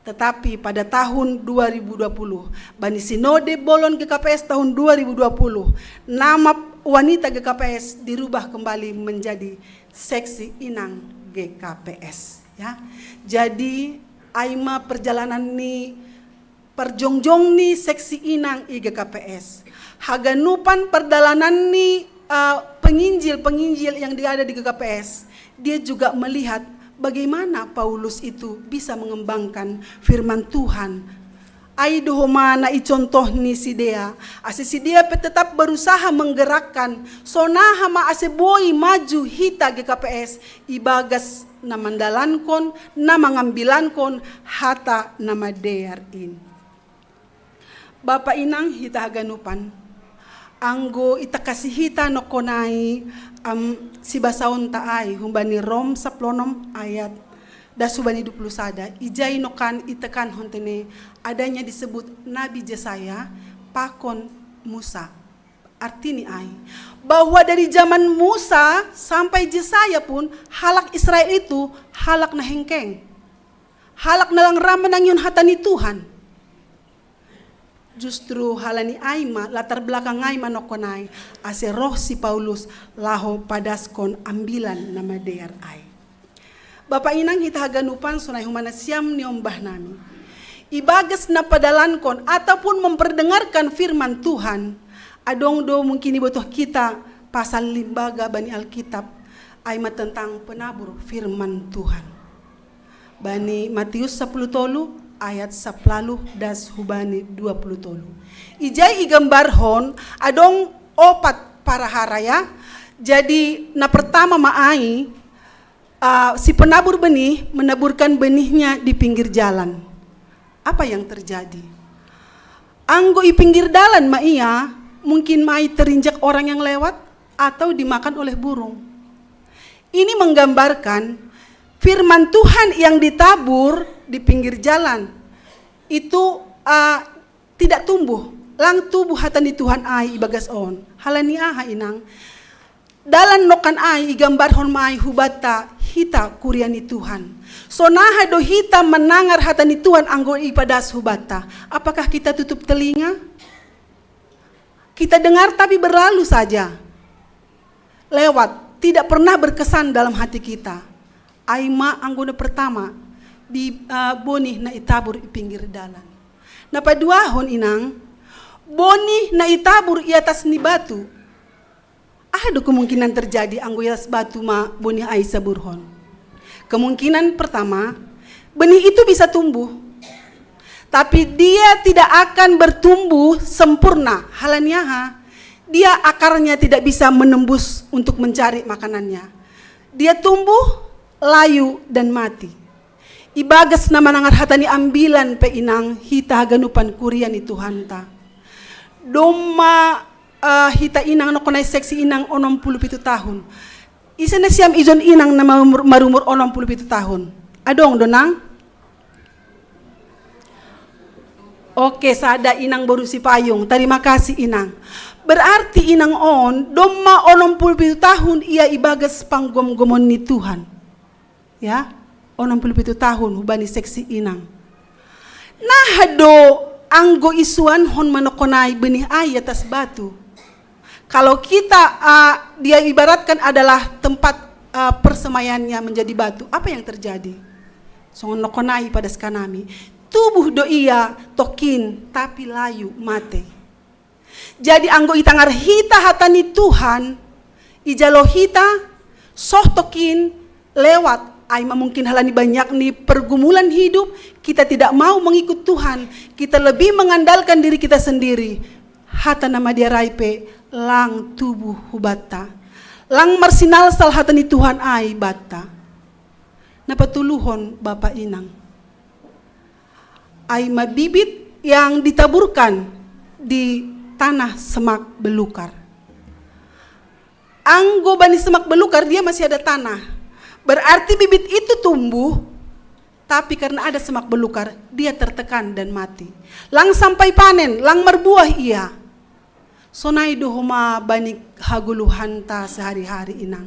Tetapi pada tahun dua ribu dua puluh, bani Sinode Bolon G K P S tahun dua ribu dua puluh, nama Wanita G K P S dirubah kembali menjadi Seksi Inang G K P S. Ya. Jadi, ai ma perjalanan ni parjongjong ni Seksi Inang i G K P S. Haganupan pardalanan ni uh, penginjil-penginjil yang ada di G K P S, dia juga melihat bagaimana Paulus itu bisa mengembangkan firman Tuhan. Ai dohoma na icontoh ni sidea, ase sidea pe tetap berusaha menggerakkan, sonaha ma ase boi maju hita G K P S ibagas na mandalankon, na mangambilankon hata na madear in. Bapa inang hita haganupan, Anggo itakasi hita nokkonai, am, sibasaonta ai humbani Rom saplonom ayat das hubani dua puluh sada, ijai nokkan itekan hontene adanya disebut Nabi Jesaya pakon Musa. Artini ai bahwa dari zaman Musa sampai Jesaya pun halak Israel itu halak na hengkeng. Halak na lang ra manangihon hata ni Tuhan. Justru halani ai ma, latar belakang ai ma nokkonai, ase roh si Paulus laho padaskon ambilan na madear ai. Bapa inang hita haganupan, sonai humana siam ni ombah nami. Ibagas na padalankon ataupun memperdengarkan firman Tuhan, adong do mungkin ibotoh kita pasal limbaga bani Alkitab, ai ma tentang penabur firman Tuhan. Bani Matius sapuluh tolu ayat sapuluh das hubani dua puluh tolu. Ijai igambarhon adong opat parahara ya. Jadi na pertama ma ai, uh, si penabur benih menaburkan benihnya di pinggir jalan. Apa yang terjadi? Anggo i pinggir dalan ma ia, mungkin ma ai terinjak orang yang lewat atau dimakan oleh burung. Ini menggambarkan firman Tuhan yang ditabur di pinggir jalan itu, uh, tidak tumbuh, lang tubuh hata ni Tuhan ai ibagas on. Halani aha inang? Dalan nokkan ai igambarhon ma ai hubanta hita kuria ni Tuhan. Sonaha do hita manangar hata ni Tuhan anggo ipadas hubanta? Apakah kita tutup telinga? Kita dengar tapi berlalu saja. Lewat, tidak pernah berkesan dalam hati kita. Ai ma anggo na pertama, di, uh, bonih na itabur i pinggir dalan. Na paduahon inang, bonih na itabur i atas ni batu. Aha do kemungkinan terjadi anggo i atas batu ma bonih ai isaburhon? Kemungkinan pertama, benih itu bisa tumbuh, tapi dia tidak akan bertumbuh sempurna. Halani aha? Dia akarnya tidak bisa menembus untuk mencari makanannya. Dia tumbuh, layu, dan mati. Ibagas na manangar hata ni ambilan pe inang hita haganupan kuria ni Tuhanta. Domma, uh, hita inang nokkonai seksi inang onom puluh pitu tahun. Ise na siam ijon inang na marumur, marumur onom puluh pitu tahun? Adong do nang? Oke, sada inang boru Sipayung. Terima kasih inang. Berarti inang on domma onom puluh pitu tahun ia ibagas panggomgomon ni Tuhan. Ya, onom puluh pitu tahun hubani seksi inang. Naha do anggo isuanhon ma nokkonai benih ai atas batu? Kalau kita, uh, dia ibaratkan adalah tempat, uh, persemaiannya menjadi batu, apa yang terjadi? Songon nokkonai ipadaskan nami, tubuh do ia tokin tapi layu mate. Jadi anggo itangar hita hata ni Tuhan, ijalo hita, soh tokin lewat, ai ma mungkin halani banyak ni pergumulan hidup, kita tidak mau mengikut Tuhan, kita lebih mengandalkan diri kita sendiri. Hata na madear ai pe lang tubuh hubanta. Lang marsinalsal hata ni Tuhan ai banta. Na patoluhon bapa inang, ai ma bibit yang ditaburkan di tanah semak belukar. Anggo bani semak belukar dia masih ada tanah. Berarti bibit itu tumbuh, tapi karena ada semak belukar, dia tertekan dan mati. Lang sampai panen, lang marbuah ia. Sonai do homa bani hagoluhanta sehari-hari inang.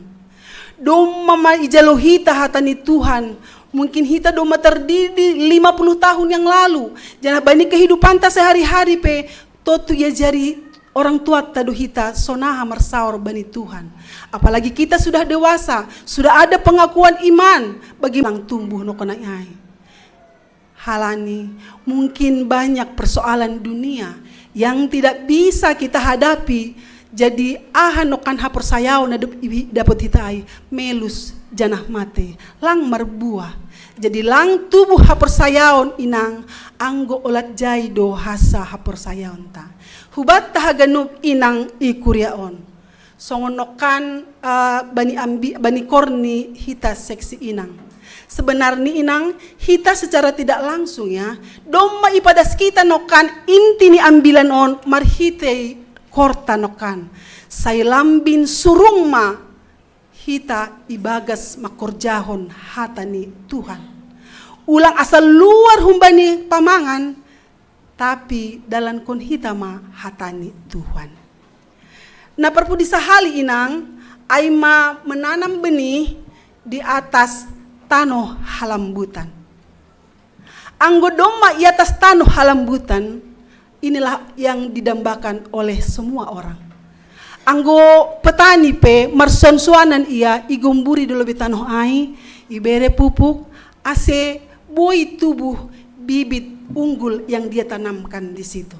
Domma ma ijalo hita hata ni Tuhan. Mungkin hita domma terdidi lima puluh tahun yang lalu. Janah bani kehidupanta sehari-hari pe, tontu iajari orang tuanta do hita sonaha marsaor bani Tuhan. Apalagi kita sudah dewasa, sudah ada pengakuan iman, bagaimana tumbuh nokkonai ai? Halani mungkin banyak persoalan dunia yang tidak bisa kita hadapi. Jadi aha nokkan haporsayaon na dapot hita ai? Melus janah mate, lang marbuah. Jadi lang tubuh haporsayaon inang, anggo olat jai do hasa haporsayaonta. Hubanta haganup inang i kuria on. Songon nokkan, uh, bani ambi, bani korni hita seksi inang. Sebenarni inang, hita secara tidak langsung ya, domma ipadas kita nokkan inti ni ambilan on marhitei korta no kan. Sai lambin surung ma hita ibagas mangkorjahon hata ni Tuhan. Ulang asa luar humbani pamangan, tapi dalankon hita ma hata ni Tuhan. Na parpudi sahali inang, ai ma menanam benih di atas tanoh halambutan. Anggo domma i atas tanoh halambutan, inilah yang didambakan oleh semua orang. Anggo petani pe marsoansoanan ia igomburi do lobei tanoh ai, ibere pupuk, ase boi tubuh bibit unggul yang dia tanamkan di situ.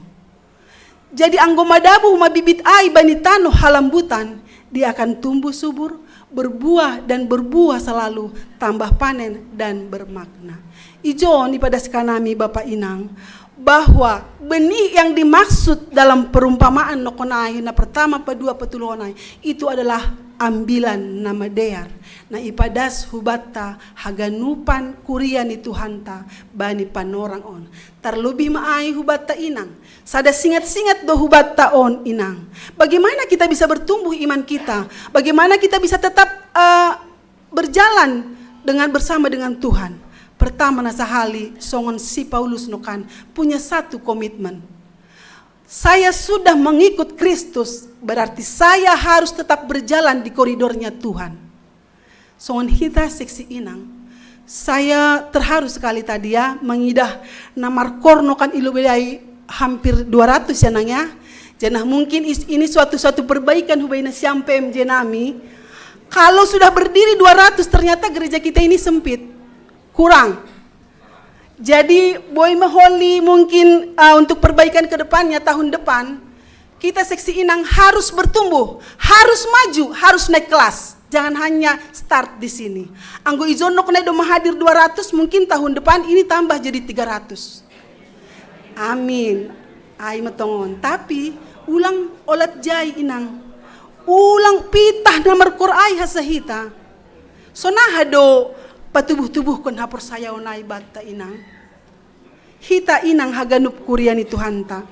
Jadi anggo madabuh ma bibit ai bani tanoh halambutan, dia akan tumbuh subur, berbuah dan berbuah selalu, tambah panen dan bermakna. Ijon ipadas hanami Bapa Inang, bahwa benih yang dimaksud dalam perumpamaan nongkon ai, na pertama, padua, patolu nai, itu adalah ambilan na madear. Na ipadas hubanta haganupan kuria ni Tuhanta bani panorang on. Tarlobih ma ai hubanta inang. Sada singat-singat do hubanta on inang. Bagaimana kita bisa bertumbuh iman kita? Bagaimana kita bisa tetap uh, berjalan dengan bersama dengan Tuhan? Pertama na sahali songon si Paulus nongkan punya satu komitmen. Saya sudah mengikut Kristus, berarti saya harus tetap berjalan di koridornya Tuhan. Songon hita seksi inang, saya terharu sekali tadi ya, mengidah na markor nongkan i lobei ai hampir dua ratus ya nang ya. Janah mungkin ini suatu-suatu perbaikan hubaina siam P M J nami. Kalau sudah berdiri dua ratus, ternyata gereja kita ini sempit, kurang. Jadi boi ma holi mungkin uh, untuk perbaikan ke depannya, tahun depan kita seksi inang harus bertumbuh, harus maju, harus naik kelas. Jangan hanya start di sini. Anggo ijon nongkon ai domma hadir dua ratus, mungkin tahun depan ini tambah jadi tiga ratus. Amin. Ai ma tongon. Tapi ulang olat jai inang. Ulang pitah na markor ai hasa hita. Sonaha do patubuh-tubuhkon haporsayaon ai banta inang? Hita inang haganup kuria ni Tuhanta.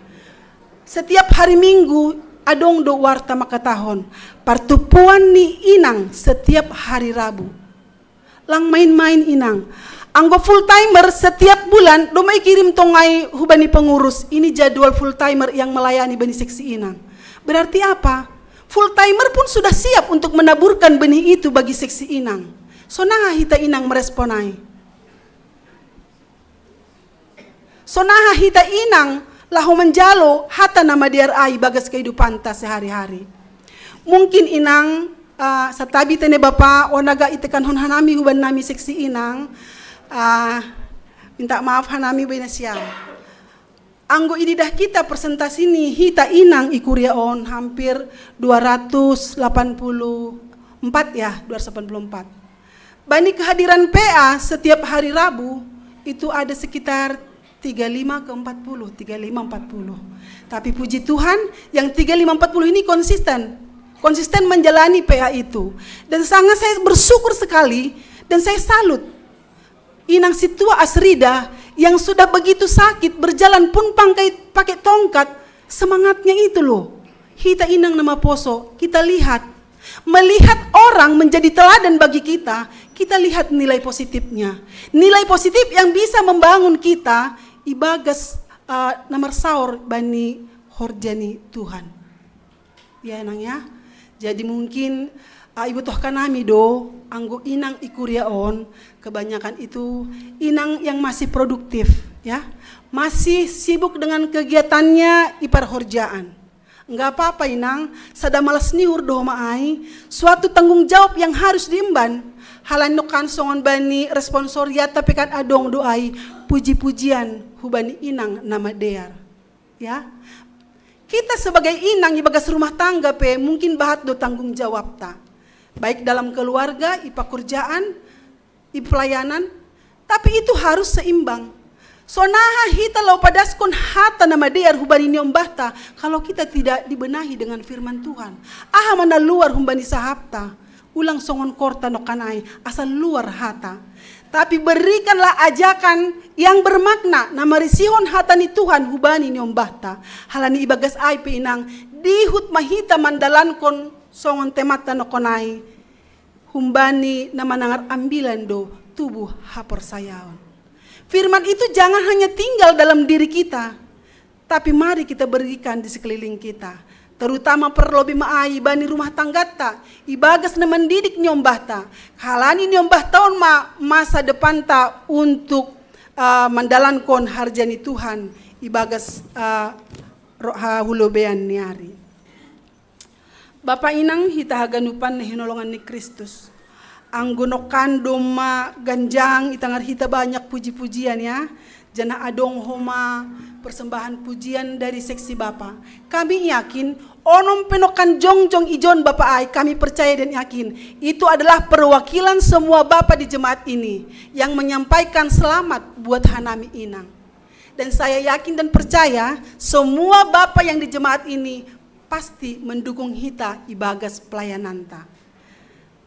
Setiap hari Minggu adong do warta mangkatahon partumpuan ni inang setiap hari Rabu. Lang main-main inang. Anggo full timer setiap bulan domma ikirim tong ai hubani pengurus, ini jadwal full timer yang melayani bani seksi inang. Berarti apa? Full timer pun sudah siap untuk menaburkan benih itu bagi seksi inang. Sonaha hita inang merespon ai? Sonaha hita inang laho manjalo hata na madear ai bagas kehidupanta sehari-hari? Mungkin inang uh, satabi tene bapa onaga itekan hon hanami huban nami seksi inang uh, minta maaf hanami baina siam. Anggo ididah kita persentasi ni hita inang i kuria on hampir dua ratus delapan puluh empat ya, dua ratus delapan puluh empat. Bani kehadiran P A setiap hari Rabu itu ada sekitar tiga lima ke empat puluh, tiga lima empat puluh. Tapi puji Tuhan, yang tiga lima empat puluh ini konsisten. Konsisten menjalani P A itu. Dan sangat saya bersyukur sekali dan saya salut. Inang Situa Asrida yang sudah begitu sakit berjalan pun pakai pakai tongkat, semangatnya itu loh. Hita inang na maposo, kita lihat. Melihat orang menjadi teladan bagi kita, kita lihat nilai positifnya. Nilai positif yang bisa membangun kita ibagas uh, na marsaor bani horja ni Tuhan. Ya nang ya. Jadi mungkin uh, ibutuhkan nami do anggo inang i kuria on kebanyakan itu inang yang masih produktif ya. Masih sibuk dengan kegiatannya i parhorjaan. Enggak apa-apa inang, sada malas ni uhur do homa ai, suatu tanggung jawab yang harus diemban. Halani kan songon bani responsoriat tapi kan adong do ai puji-pujian hubani inang na madear. Ya. Kita sebagai inang ibagas rumah tangga pe mungkin bahat do tanggung jawabta. Baik dalam keluarga, i pakorjaan, i pelayanan, tapi itu harus seimbang. Sonaha hita laho padaskon hata na madear hubani niombahta kalau kita tidak dibenahi dengan firman Tuhan. Aha ma na luar humbani sahapta? Ulang songon korta nongkan ai, asa luar hata. Tapi berikanlah ajakan yang bermakna, na marisihon hata ni Tuhan hubani niombahta. Halani ibagas ai pe inang, dihut ma hita mandalankon songon temanta nongkon ai, humbani na manangar ambilan do tubuh haporsayaon. Firman itu jangan hanya tinggal dalam diri kita, tapi mari kita berikan di sekeliling kita. Terutama parlobei ma ai bani rumah tanggata, ibagas na mandidik niombahta. Halani niombahta on ma masa depanta untuk uh, mandalankon harja ni Tuhan ibagas uh, hahulobeian ni ari. Bapa inang hita haganupan na hinolongan ni Kristus. Anggo nongkan domma ganjang itangar hita banyak puji-pujian ya. Janah adong homa persembahan pujian dari seksi Bapa. Kami yakin onom pe nongkan jongjong ijon Bapa ai, kami percaya dan yakin itu adalah perwakilan semua Bapa di jemaat ini yang menyampaikan selamat buat hanami inang. Dan saya yakin dan percaya semua Bapa yang di jemaat ini pasti mendukung hita ibagas pelayananta.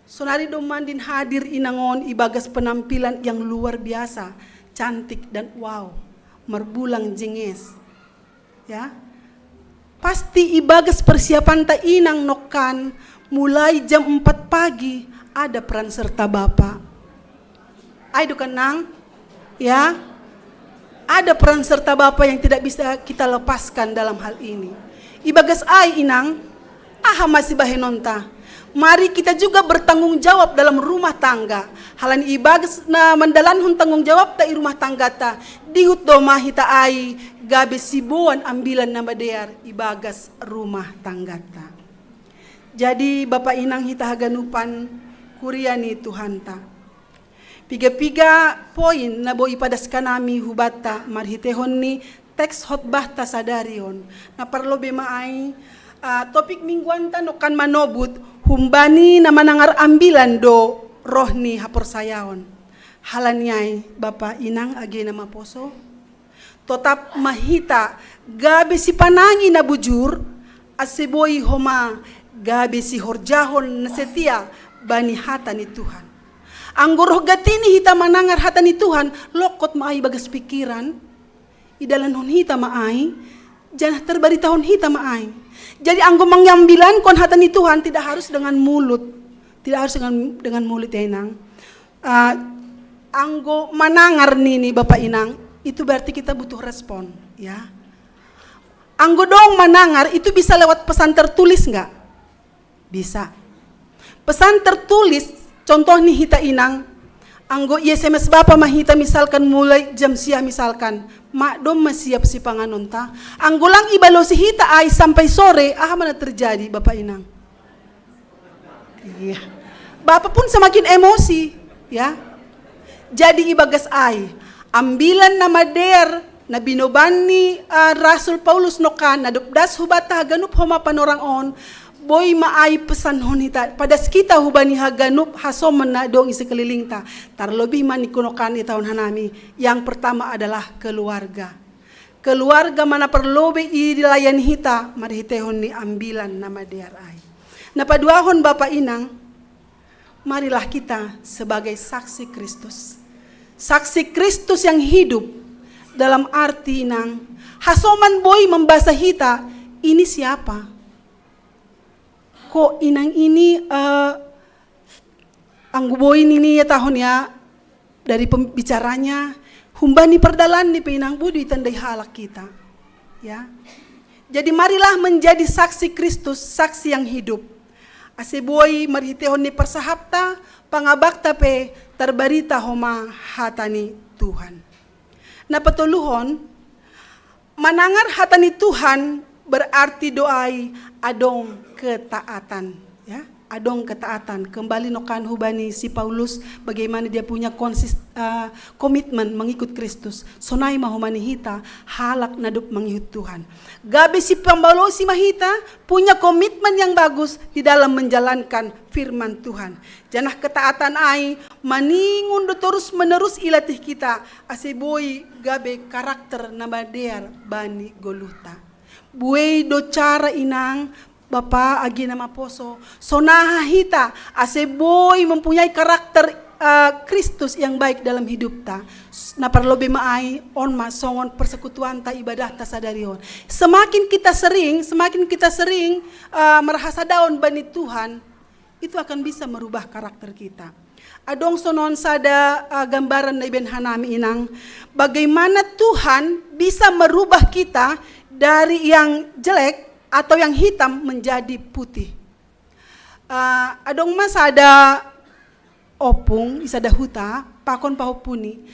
Sonari domma din hadir inang on ibagas penampilan yang luar biasa, cantik dan wow, marbulang jenges. Ya. Pasti ibagas persiapanta inang nongkan mulai jam empat pagi ada peran serta Bapa. Ai do kan nang? Ya. Ada peran serta Bapa yang tidak bisa kita lepaskan dalam hal ini. Ibagas ai inang, aha ma sibahenonta? Mari kita juga bertanggung jawab dalam rumah tangga. Halani ibagas na mandalankon tanggung jawabta i rumah tanggata, dihut domma hita ai gabe siboan ambilan na madear ibagas rumah tanggata. Jadi Bapa inang hita haganupan kuria ni Tuhanta. Piga-piga poin na boi ipadaskan hami hubanta marhiteihon ni teks hotbahta sadari on. Na parlobei ma ai uh, topik mingguanta nongkan manobut humbani na manangar ambilan do roh ni haporsayaon. Halani ai Bapa inang age na maposo. Totap ma hita gabe sipanangi na bujur, ase boi homa gabe sihorjahon na setia bani hata ni Tuhan. Anggo roh gatini hita manangar hata ni Tuhan, lokot ma ai bagas pikiran, idalankon hita ma ai, janah tarbaritahon hita ma ai. Jadi anggo mangambilankon hata ni Tuhan tidak harus dengan mulut, tidak harus dengan dengan mulut ya inang. Uh, anggo manangar nini Bapak Inang, itu berarti kita butuh respon, ya. Anggo dong manangar itu bisa lewat pesan tertulis nggak? Bisa. Pesan tertulis, contoh nih hita inang, anggo S M S Bapa ma hita misalkan mulai jam sia misalkan, ma dong ma siap sipanganonta. Anggo lang ibalosi hita ai sampai sore, aha mana terjadi Bapak Inang? Iya. Bapa pun semakin emosi, ya. Jadi ibagas ai, ambilan na madear na binoban ni uh, Rasul Paulus nokan na dob das hubata haganup homa panorang on, boi ma ai pesankon hita, padas kita hubani haganup hasoman na dong i sekelilinta. Tarlobih ma ningku nokan i tahun hanami. Yang pertama adalah keluarga. Keluarga mana perlobei i dilayan hita marhiteihon ni ambilan na madear ai. Na paduahon Bapa Inang, marilah kita sebagai saksi Kristus. Saksi Kristus yang hidup dalam arti inang, hasoman boi mambasa hita, ini siapa? Kok inang ini uh, anggo boi nini ya tahun ya, dari pembicaranya, humbani perdalan ni pe inang budi tandai halak kita. Ya. Jadi marilah menjadi saksi Kristus, saksi yang hidup. Ase boi marhiteihon ni parsahapta, pangabakta pe tarbarita homa hata ni Tuhan. Na patoluhon, manangar hata ni Tuhan berarti do ai adong ketaatan, ya. Adong ketaatan. Kembali nokan hubani si Paulus, bagaimana dia punya konsist, uh, komitmen mengikut Kristus. Sonai ma homa ni hita halak na dob mangihut Tuhan. Gabe si pambalosi ma hita punya komitmen yang bagus di dalam menjalankan firman Tuhan. Janah ketaatan ai maningon do torus menerus ilatih kita ase boi gabe karakter na madear bani goluhta. Buei do cara inang, Bapa age na maposo, sonaha hita ase boi mempunyai karakter eh, Kristus yang baik dalam hidupta. Na parlobei ma ai on ma songon persekutuanta, ibadahta sadari on. Semakin kita sering, semakin kita sering eh, marhasadaon bani Tuhan, itu akan bisa merubah karakter kita. Adong sonon sada eh, gambaran na ibaen hanami, inang, bagaimana Tuhan bisa merubah kita dari yang jelek atau yang hitam menjadi putih. Eh, adong ma sada ompung, i sada huta, pakon pahompuni.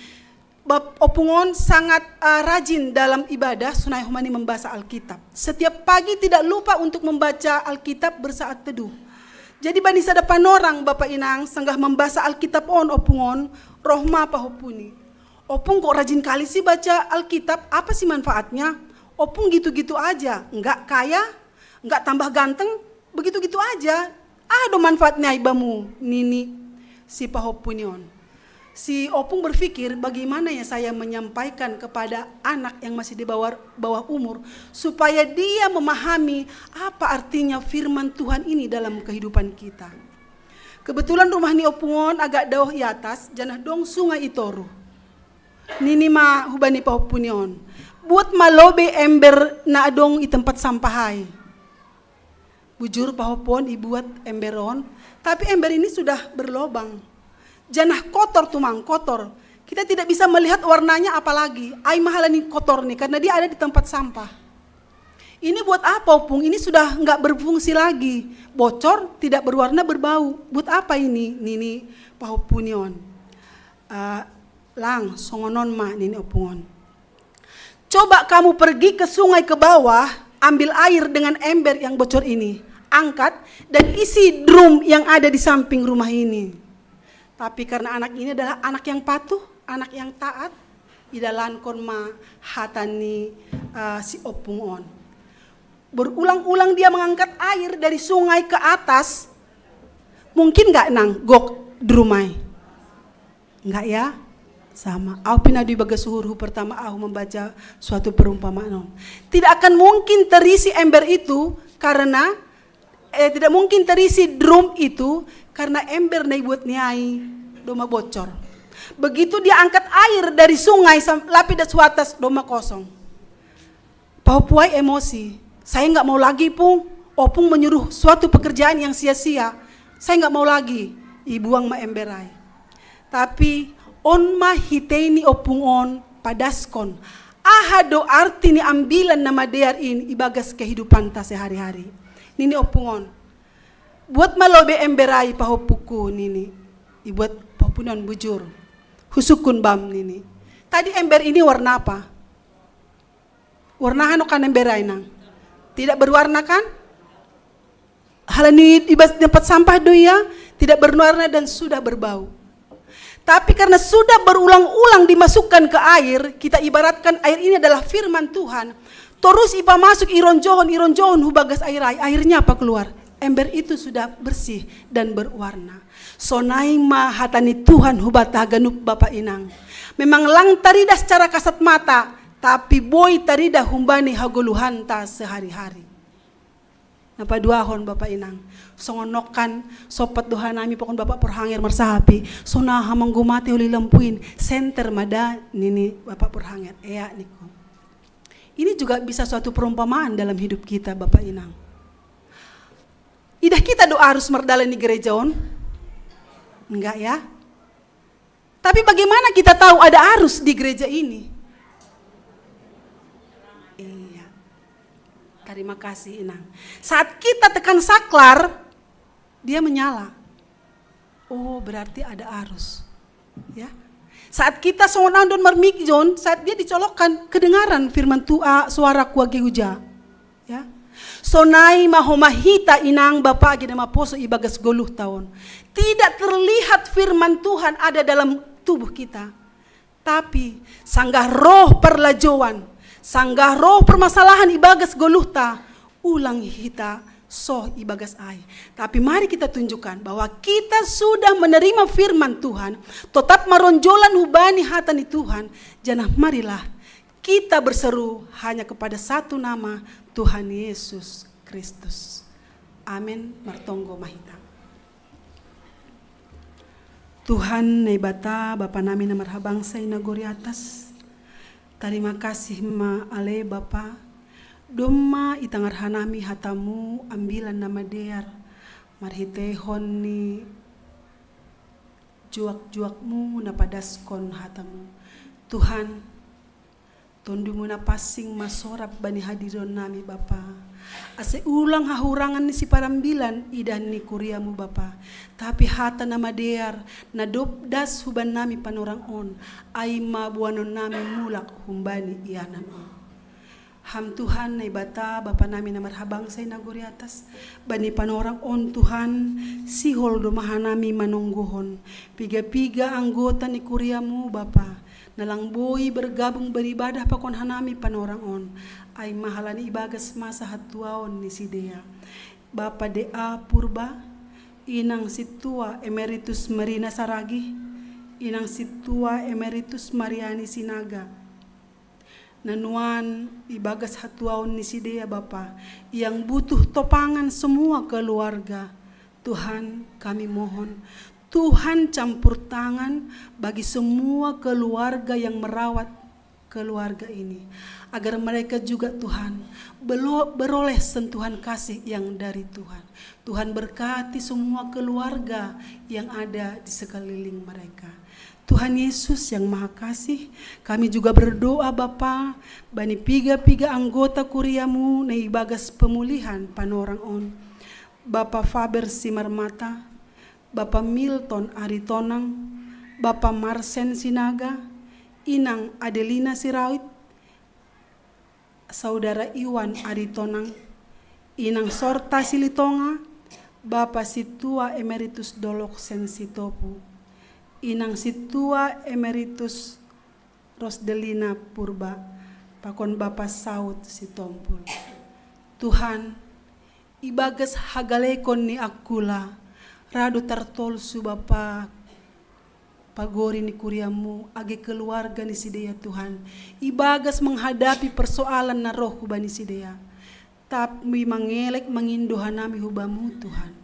Bap-, ompung on sangat eh, rajin dalam ibadah, sonai homa ni membaca Alkitab. Setiap pagi tidak lupa untuk membaca Alkitab bersaat teduh. Jadi bani sada panorang, bapa inang, sanggah membaca Alkitab on ompung on, roh ma pahompuni. Ompung, kok rajin kali sih baca Alkitab, apa sih manfaatnya? Ompung gitu-gitu aja, nggak kaya, nggak tambah ganteng, begitu-gitu aja. Aha do manfaatna i bamu, nini si pahompuni on. Si ompung berpikir, bagaimana ya saya menyampaikan kepada anak yang masih di bawah, bawah umur, supaya dia memahami apa artinya firman Tuhan ini dalam kehidupan kita. Kebetulan rumah ni ompung on agak daoh i atas, janah dong sungai i toruh. Nini ma hubani pahompuni on, buat ma lobei ember na adong i tempat sampah ai. Bujur pahompu on, ibuat ember on, tapi ember ini sudah berlobang. Janah kotor tumang, kotor. Kita tidak bisa melihat warnanya apalagi. Ai ma halani kotor ni, karena dia ada di tempat sampah. Ini buat apa, ompung? Ini sudah nggak berfungsi lagi. Bocor, tidak berwarna, berbau. Buat apa ini? Nini pahompuni on. Eh, lang, songon on ma, nini ompung on. Coba kamu pergi ke sungai ke bawah, ambil air dengan ember yang bocor ini, angkat dan isi drum yang ada di samping rumah ini. Tapi karena anak ini adalah anak yang patuh, anak yang taat, idalankon ma hata ni eh, si ompung on. Berulang-ulang dia mengangkat air dari sungai ke atas. Mungkin nggak, nang, gok drum ai? Enggak ya? Sama. Au pe na di bagas uhurhu pertama au membaca suatu perumpamaan on. Tidak akan mungkin terisi ember itu karena eh, tidak mungkin terisi drum itu karena ember na ibuat ni ai doma bocor. Begitu dia angkat air dari sungai sam-, lape das hu atas, doma kosong. Pahompu ai emosi. Saya nggak mau lagi, Pung. Ompung menyuruh suatu pekerjaan yang sia-sia. Saya nggak mau lagi. Ibuang ma ember ai. Tapi on ma hitei ni ompung on padaskon. Aha do arti ni ambilan na madear in ibagas kehidupanta sehari-hari? Nini ompung on. Buat ma lobei ember ai, pahompungku, nini. Ibuat pahompuni on, bujur. Husungkun bam, nini. Tadi ember ini warna apa? Warna anu kan ember ai, nang? Tidak berwarna kan? Halani ibas tempat sampah do ia, tidak berwarna dan sudah berbau. Tapi karena sudah berulang-ulang dimasukkan ke air, kita ibaratkan air ini adalah firman Tuhan. Torus ipamasuk ironjohon, ironjohon hu bagas air ai, akhirnya apa keluar? Ember itu sudah bersih dan berwarna. Sonai ma hata ni Tuhan hubata haganup bapa inang. Memang lang taridah secara kasat mata, tapi boi taridah humbani hagoluhanta sehari-hari. Na paduahon bapa inang. Songon nongkan sompat do hanami pakon bapa Porhanger marsahapi. Sonai ma anggo mate oli lampu in, senter ma da nini bapa Porhanger. Ea ningku. Ini juga bisa suatu perumpamaan dalam hidup kita, bapa inang. Idah kita do arus mardalan di gereja on? Enggak ya? Tapi bagaimana kita tahu ada arus di gereja ini? Iya. Terima kasih, inang. Saat kita tekan saklar, dia menyala. Oh, berarti ada arus. Ya. Saat kita songon andon marmik on, saat dia dicolokkan, kedengaran firman Tuhan, suara kuage huja. Ya. Sonai ma homa hita, inang bapa, age na maposo ibagas goluhta on. Tidak terlihat firman Tuhan ada dalam tubuh kita. Tapi sanggah roh parlajouan, sanggah roh permasalahan ibagas goluhta, ulang hita soh ibagas ai. Tapi mari kita tunjukkan bahwa kita sudah menerima firman Tuhan, tetap maronjolan hubani hata ni Tuhan, janah marilah kita berseru hanya kepada satu nama, Tuhan Yesus Kristus. Amin. Martonggo ma hita. Tuhan Naibata, Bapa nami na marhabangsa i nagori atas. Tarima kasih ma ale Bapa, domma itangar hanami hatamu ambilan na madear, marhiteihon ni juak-juakmu na padaskon hatamu. Tuhan, Tondumu na pansing ma sorap bani hadiron nami Bapa. Ase ulang hahurangan ni siparambilan idahan ni kuriamu Bapa. Tapi hata na madear, na dob das huban nami panorang on, ai ma boanon nami mulak humbani ianan on. Ham Tuhan Naibata, Bapa nami na marhabangsa i nagori atas, bani panorang on Tuhan, sihol do ma hanami manonggohon piga-piga anggota ni kuriamu Bapa, na lang boi bergabung beribadah pakon hanami panorang on, ai ma halani ibagas masa hatuaon ni sidea. Bapa D A Purba, inang sintua emeritus Marina Saragih, inang sintua emeritus Mariani Sinaga. Na nuan ibagas hatuaon ni sidea Bapa, yang butuh topangan semua keluarga. Tuhan, kami mohon, Tuhan campur tangan bagi semua keluarga yang merawat keluarga ini, agar mereka juga Tuhan belo-, beroleh sentuhan kasih yang dari Tuhan. Tuhan berkati semua keluarga yang ada di sekeliling mereka. Tuhan Yesus yang Maha Kasih, kami juga berdoa Bapa, bani piga-piga anggota kuriamu na ibagas pemulihan panorang on. Bapa Faber Simarmata, Bapa Milton Aritonang, Bapa Marsen Sinaga, Inang Adelina Sirait, Saudara Iwan Aritonang, Inang Sorta Silitonga, Bapa Sintua Emeritus Dolok Sen Sitopu, Inang Sintua Emeritus Rosdelina Purba, pakon Bapa Saud Sitompul. Tuhan, ibagas hagalekon ni angkula, ra do tartolsu Bapa pagori ni kuriamu, age keluarga ni sidea Tuhan, ibagas menghadapi persoalan na roh hubani sidea. Tapi mangelek mangindo hanami hubamu Tuhan.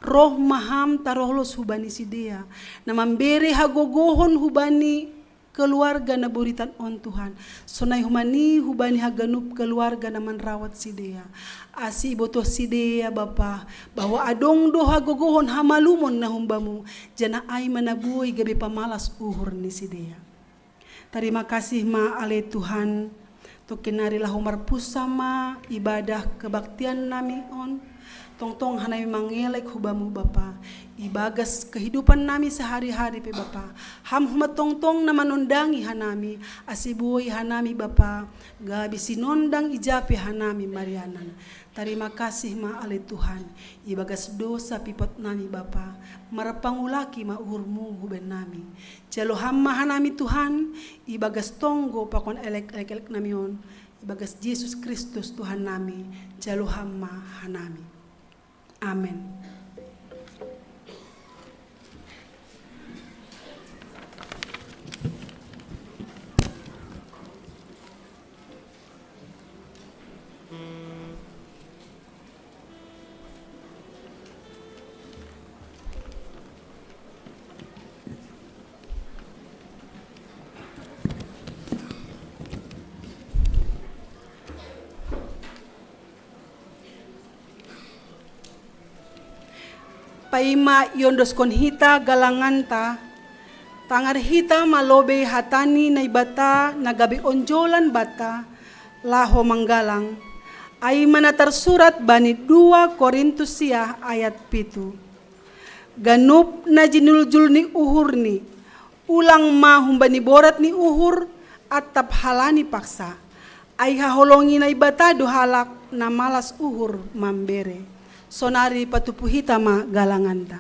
Roh ma ham tarolos hubani sidea, na mambere hagogohon hubani keluarga na boritan on Tuhan. Sonai homa ni hubani haganup keluarga na manrawat sidea. Asi ibotoh sidea Bapa, bahwa adong do hagogohon hamalumon na humbamu, janah ai ma na boi gabe pamalas uhur ni sidea. Tarima kasih ma ale Tuhan, tongkin nari laho marpunsa ma ibadah kebaktian nami on, tongtong hanami mangelek hubamu Bapa, ibagas kehidupan nami sehari-hari pe Bapa, ham homa tongtong na manondangi hanami, ase boi hanami Bapa, gabe sinondang ija pe hanami marianan. Tarima kasih ma ale Tuhan, ibagas dosa pipot nami Bapa, marpangulaki ma uhurmu huben nami. Jalo ham ma hanami Tuhan, ibagas tonggo pakon elek-elek nami on, ibagas Jesus Kristus Tuhan nami, jalo ham ma hanami. Amen. Paima iondoskon hita galanganta, tangar hita ma lobei hata ni Naibata na gabe onjolan banta, laho manggalang, ai ma na tarsurat bani dua Korintus sia ayat pitu. Ganup na jinuljul ni uhurni, ulang ma humbani borat ni uhur, antap halani paksa. Ai haholongi Naibata do halak na malas uhur mambere. Sonari patupu hita ma galanganta.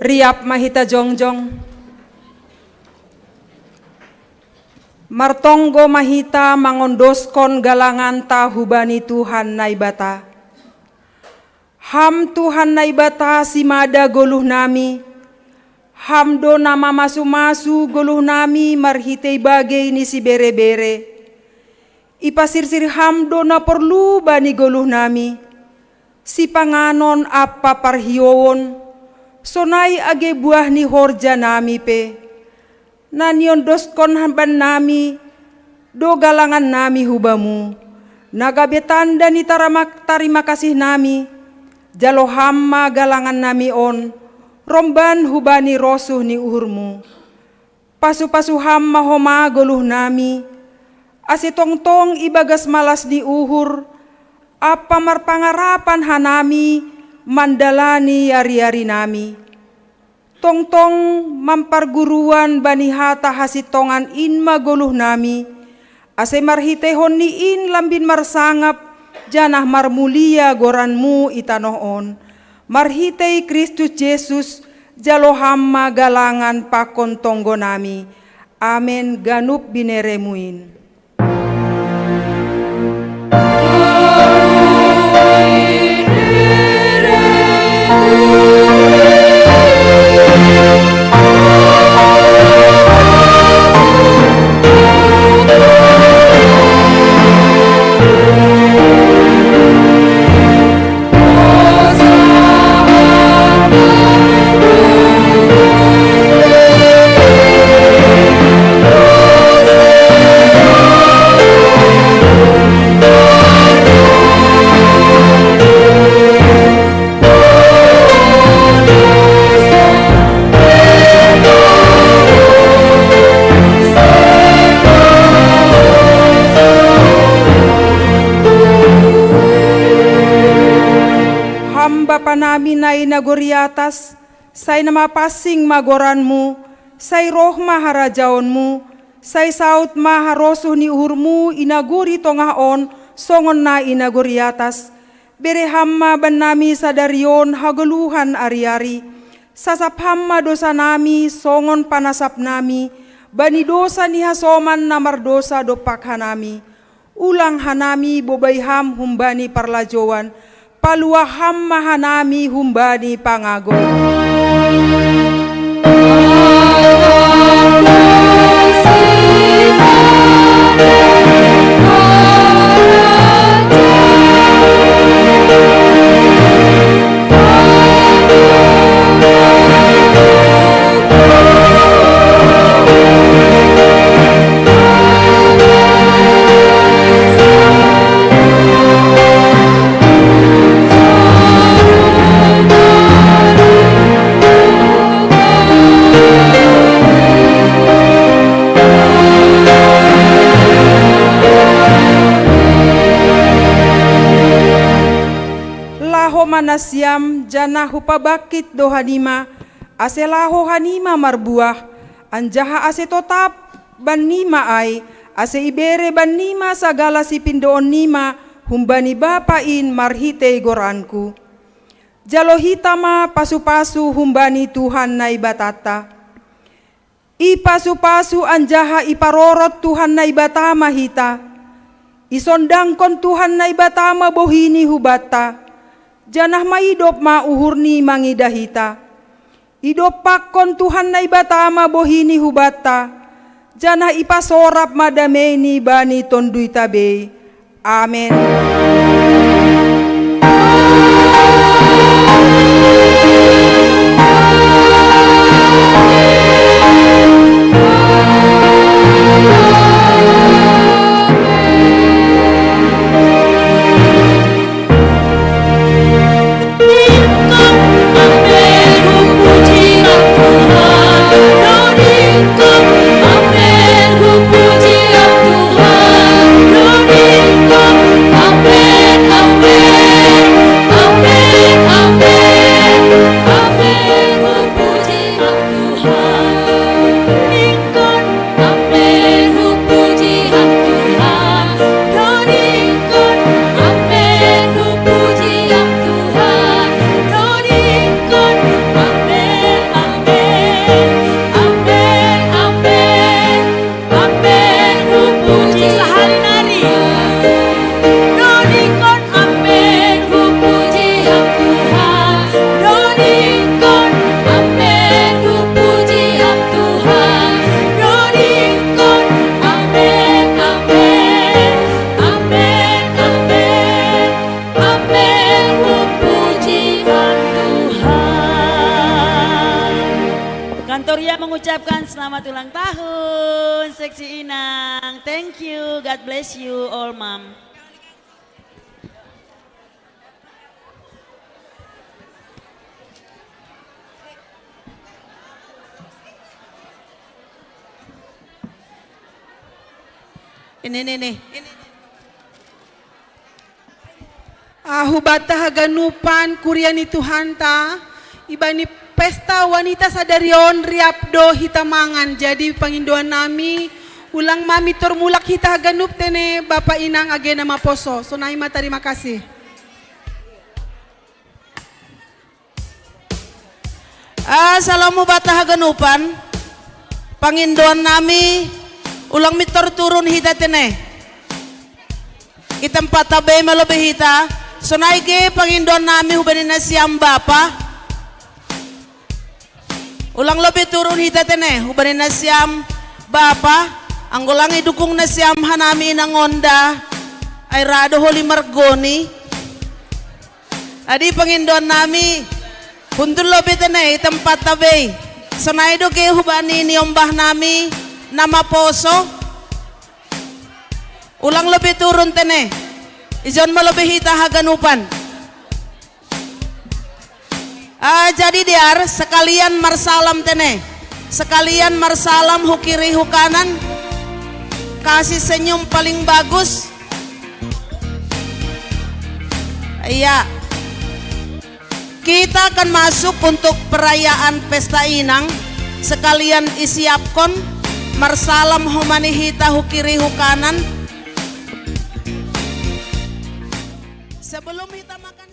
Riap ma hita jongjong. Martonggo ma hita mangondoskon galanganta hubani Tuhan Naibata. Ham Tuhan Naibata simada goluh nami, Ham do na mamasu-masu goluh nami marhitei bagei ni sibere-bere. Ipasirsir Ham do na porlu bani goluh nami, sipanganon ampa parhiouon, sonai age buah ni horja nami pe. Na niondoskon bannami do galangan nami hu Bamu, na gabe tanda ni tarama-, tarima kasih nami, jalo Ham ma galangan nami on romban hubani rosuh ni uhurMu. Pasu-pasu Ham ma homa goluh nami, ase tongtong ibagas malas ni uhur ampa marpangarapan hanami mandalani ari-ari nami. Tongtong mamparguruan bani hata hasintongan in ma goluh nami, ase marhiteihon ni in lambin marsangap janah marmulia goranMu i tanoh on. Marhitei Kristus Jesus, jalo Ham ma galangan pakon tonggo nami. Amen, ganup binereMu in. Ham Bapa nami na i nagori atas, sai na mapansing ma goranMu, sai roh ma harajaonMu, sai saut ma harosuh ni uhurMu i nagori tongah on songon na i nagori atas. Bere Ham ma bannami sadari on hagoluhan ari-ari. Sasap Ham ma dosanami songon panasapnami bani dosa ni hasoman na mardosa dompak hanami. Ulang hanami bobai Ham humbani parlajouan, paluah Ham ma hanami humbani pangago. Laho ma nasiam, janah hupabangkit do hanima, ase laho hanima marbuah, anjaha ase totap bannima ai, ase ibere bannima sagala sipindoonnima humbani Bapa in marhitei goranku. Jalo hita ma pasu-pasu humbani Tuhan Naibatanta. Ipasu-pasu anjaha iparorot Tuhan Naibata ma hita. Isondangkon Tuhan Naibata ma bohini hubanta, janah maidop ma uhurni mangidah hita. Idompakkon Tuhan Naibata ma bohini hubanta, janah ipasorap ma dameini bani tonduita bei. Amen. Victoria mengucapkan selamat ulang tahun, Seksi Inang. Thank you. God bless you all, Mom. Ini, ini, ini. Ini. Ah, hubatta haganupan kuria ni Tuhanta, ibani pesta wanita sadari on riap do hita mangan. Jadi pangindoan nami, ulang ma mittor mulak hita haganup tene, Bapa Inang age na maposo. Sonai ma, tarima kasih. Ah, salam hubatta haganupan. Pangindoan nami, ulang mittor turun hita tene. I tempatta bei ma lobei hita. Sonai ge pangindoan nami hubani nasiam bapa. Ulang lobei turun hita tene hubani nasiam bapa. Anggo lang idukung nasiam hanami inang on da, ai ra do holi margoni. Adi pangindoan nami, hundul lobei tene i tempatta bei. Sonai do ge hubani niombah nami na maposo. Ulang lobei turun tene. Ijon ma lobei hita haganupan. Ah, jadi dear, sekalian marsalam tene. Sekalian marsalam hu kiri hu kanan. Kasih senyum paling bagus. Iya. Kita akan masuk untuk perayaan pesta inang. Sekalian isiapkon, marsalam homa ni hita hu kiri hu kanan. Sebelum hita maka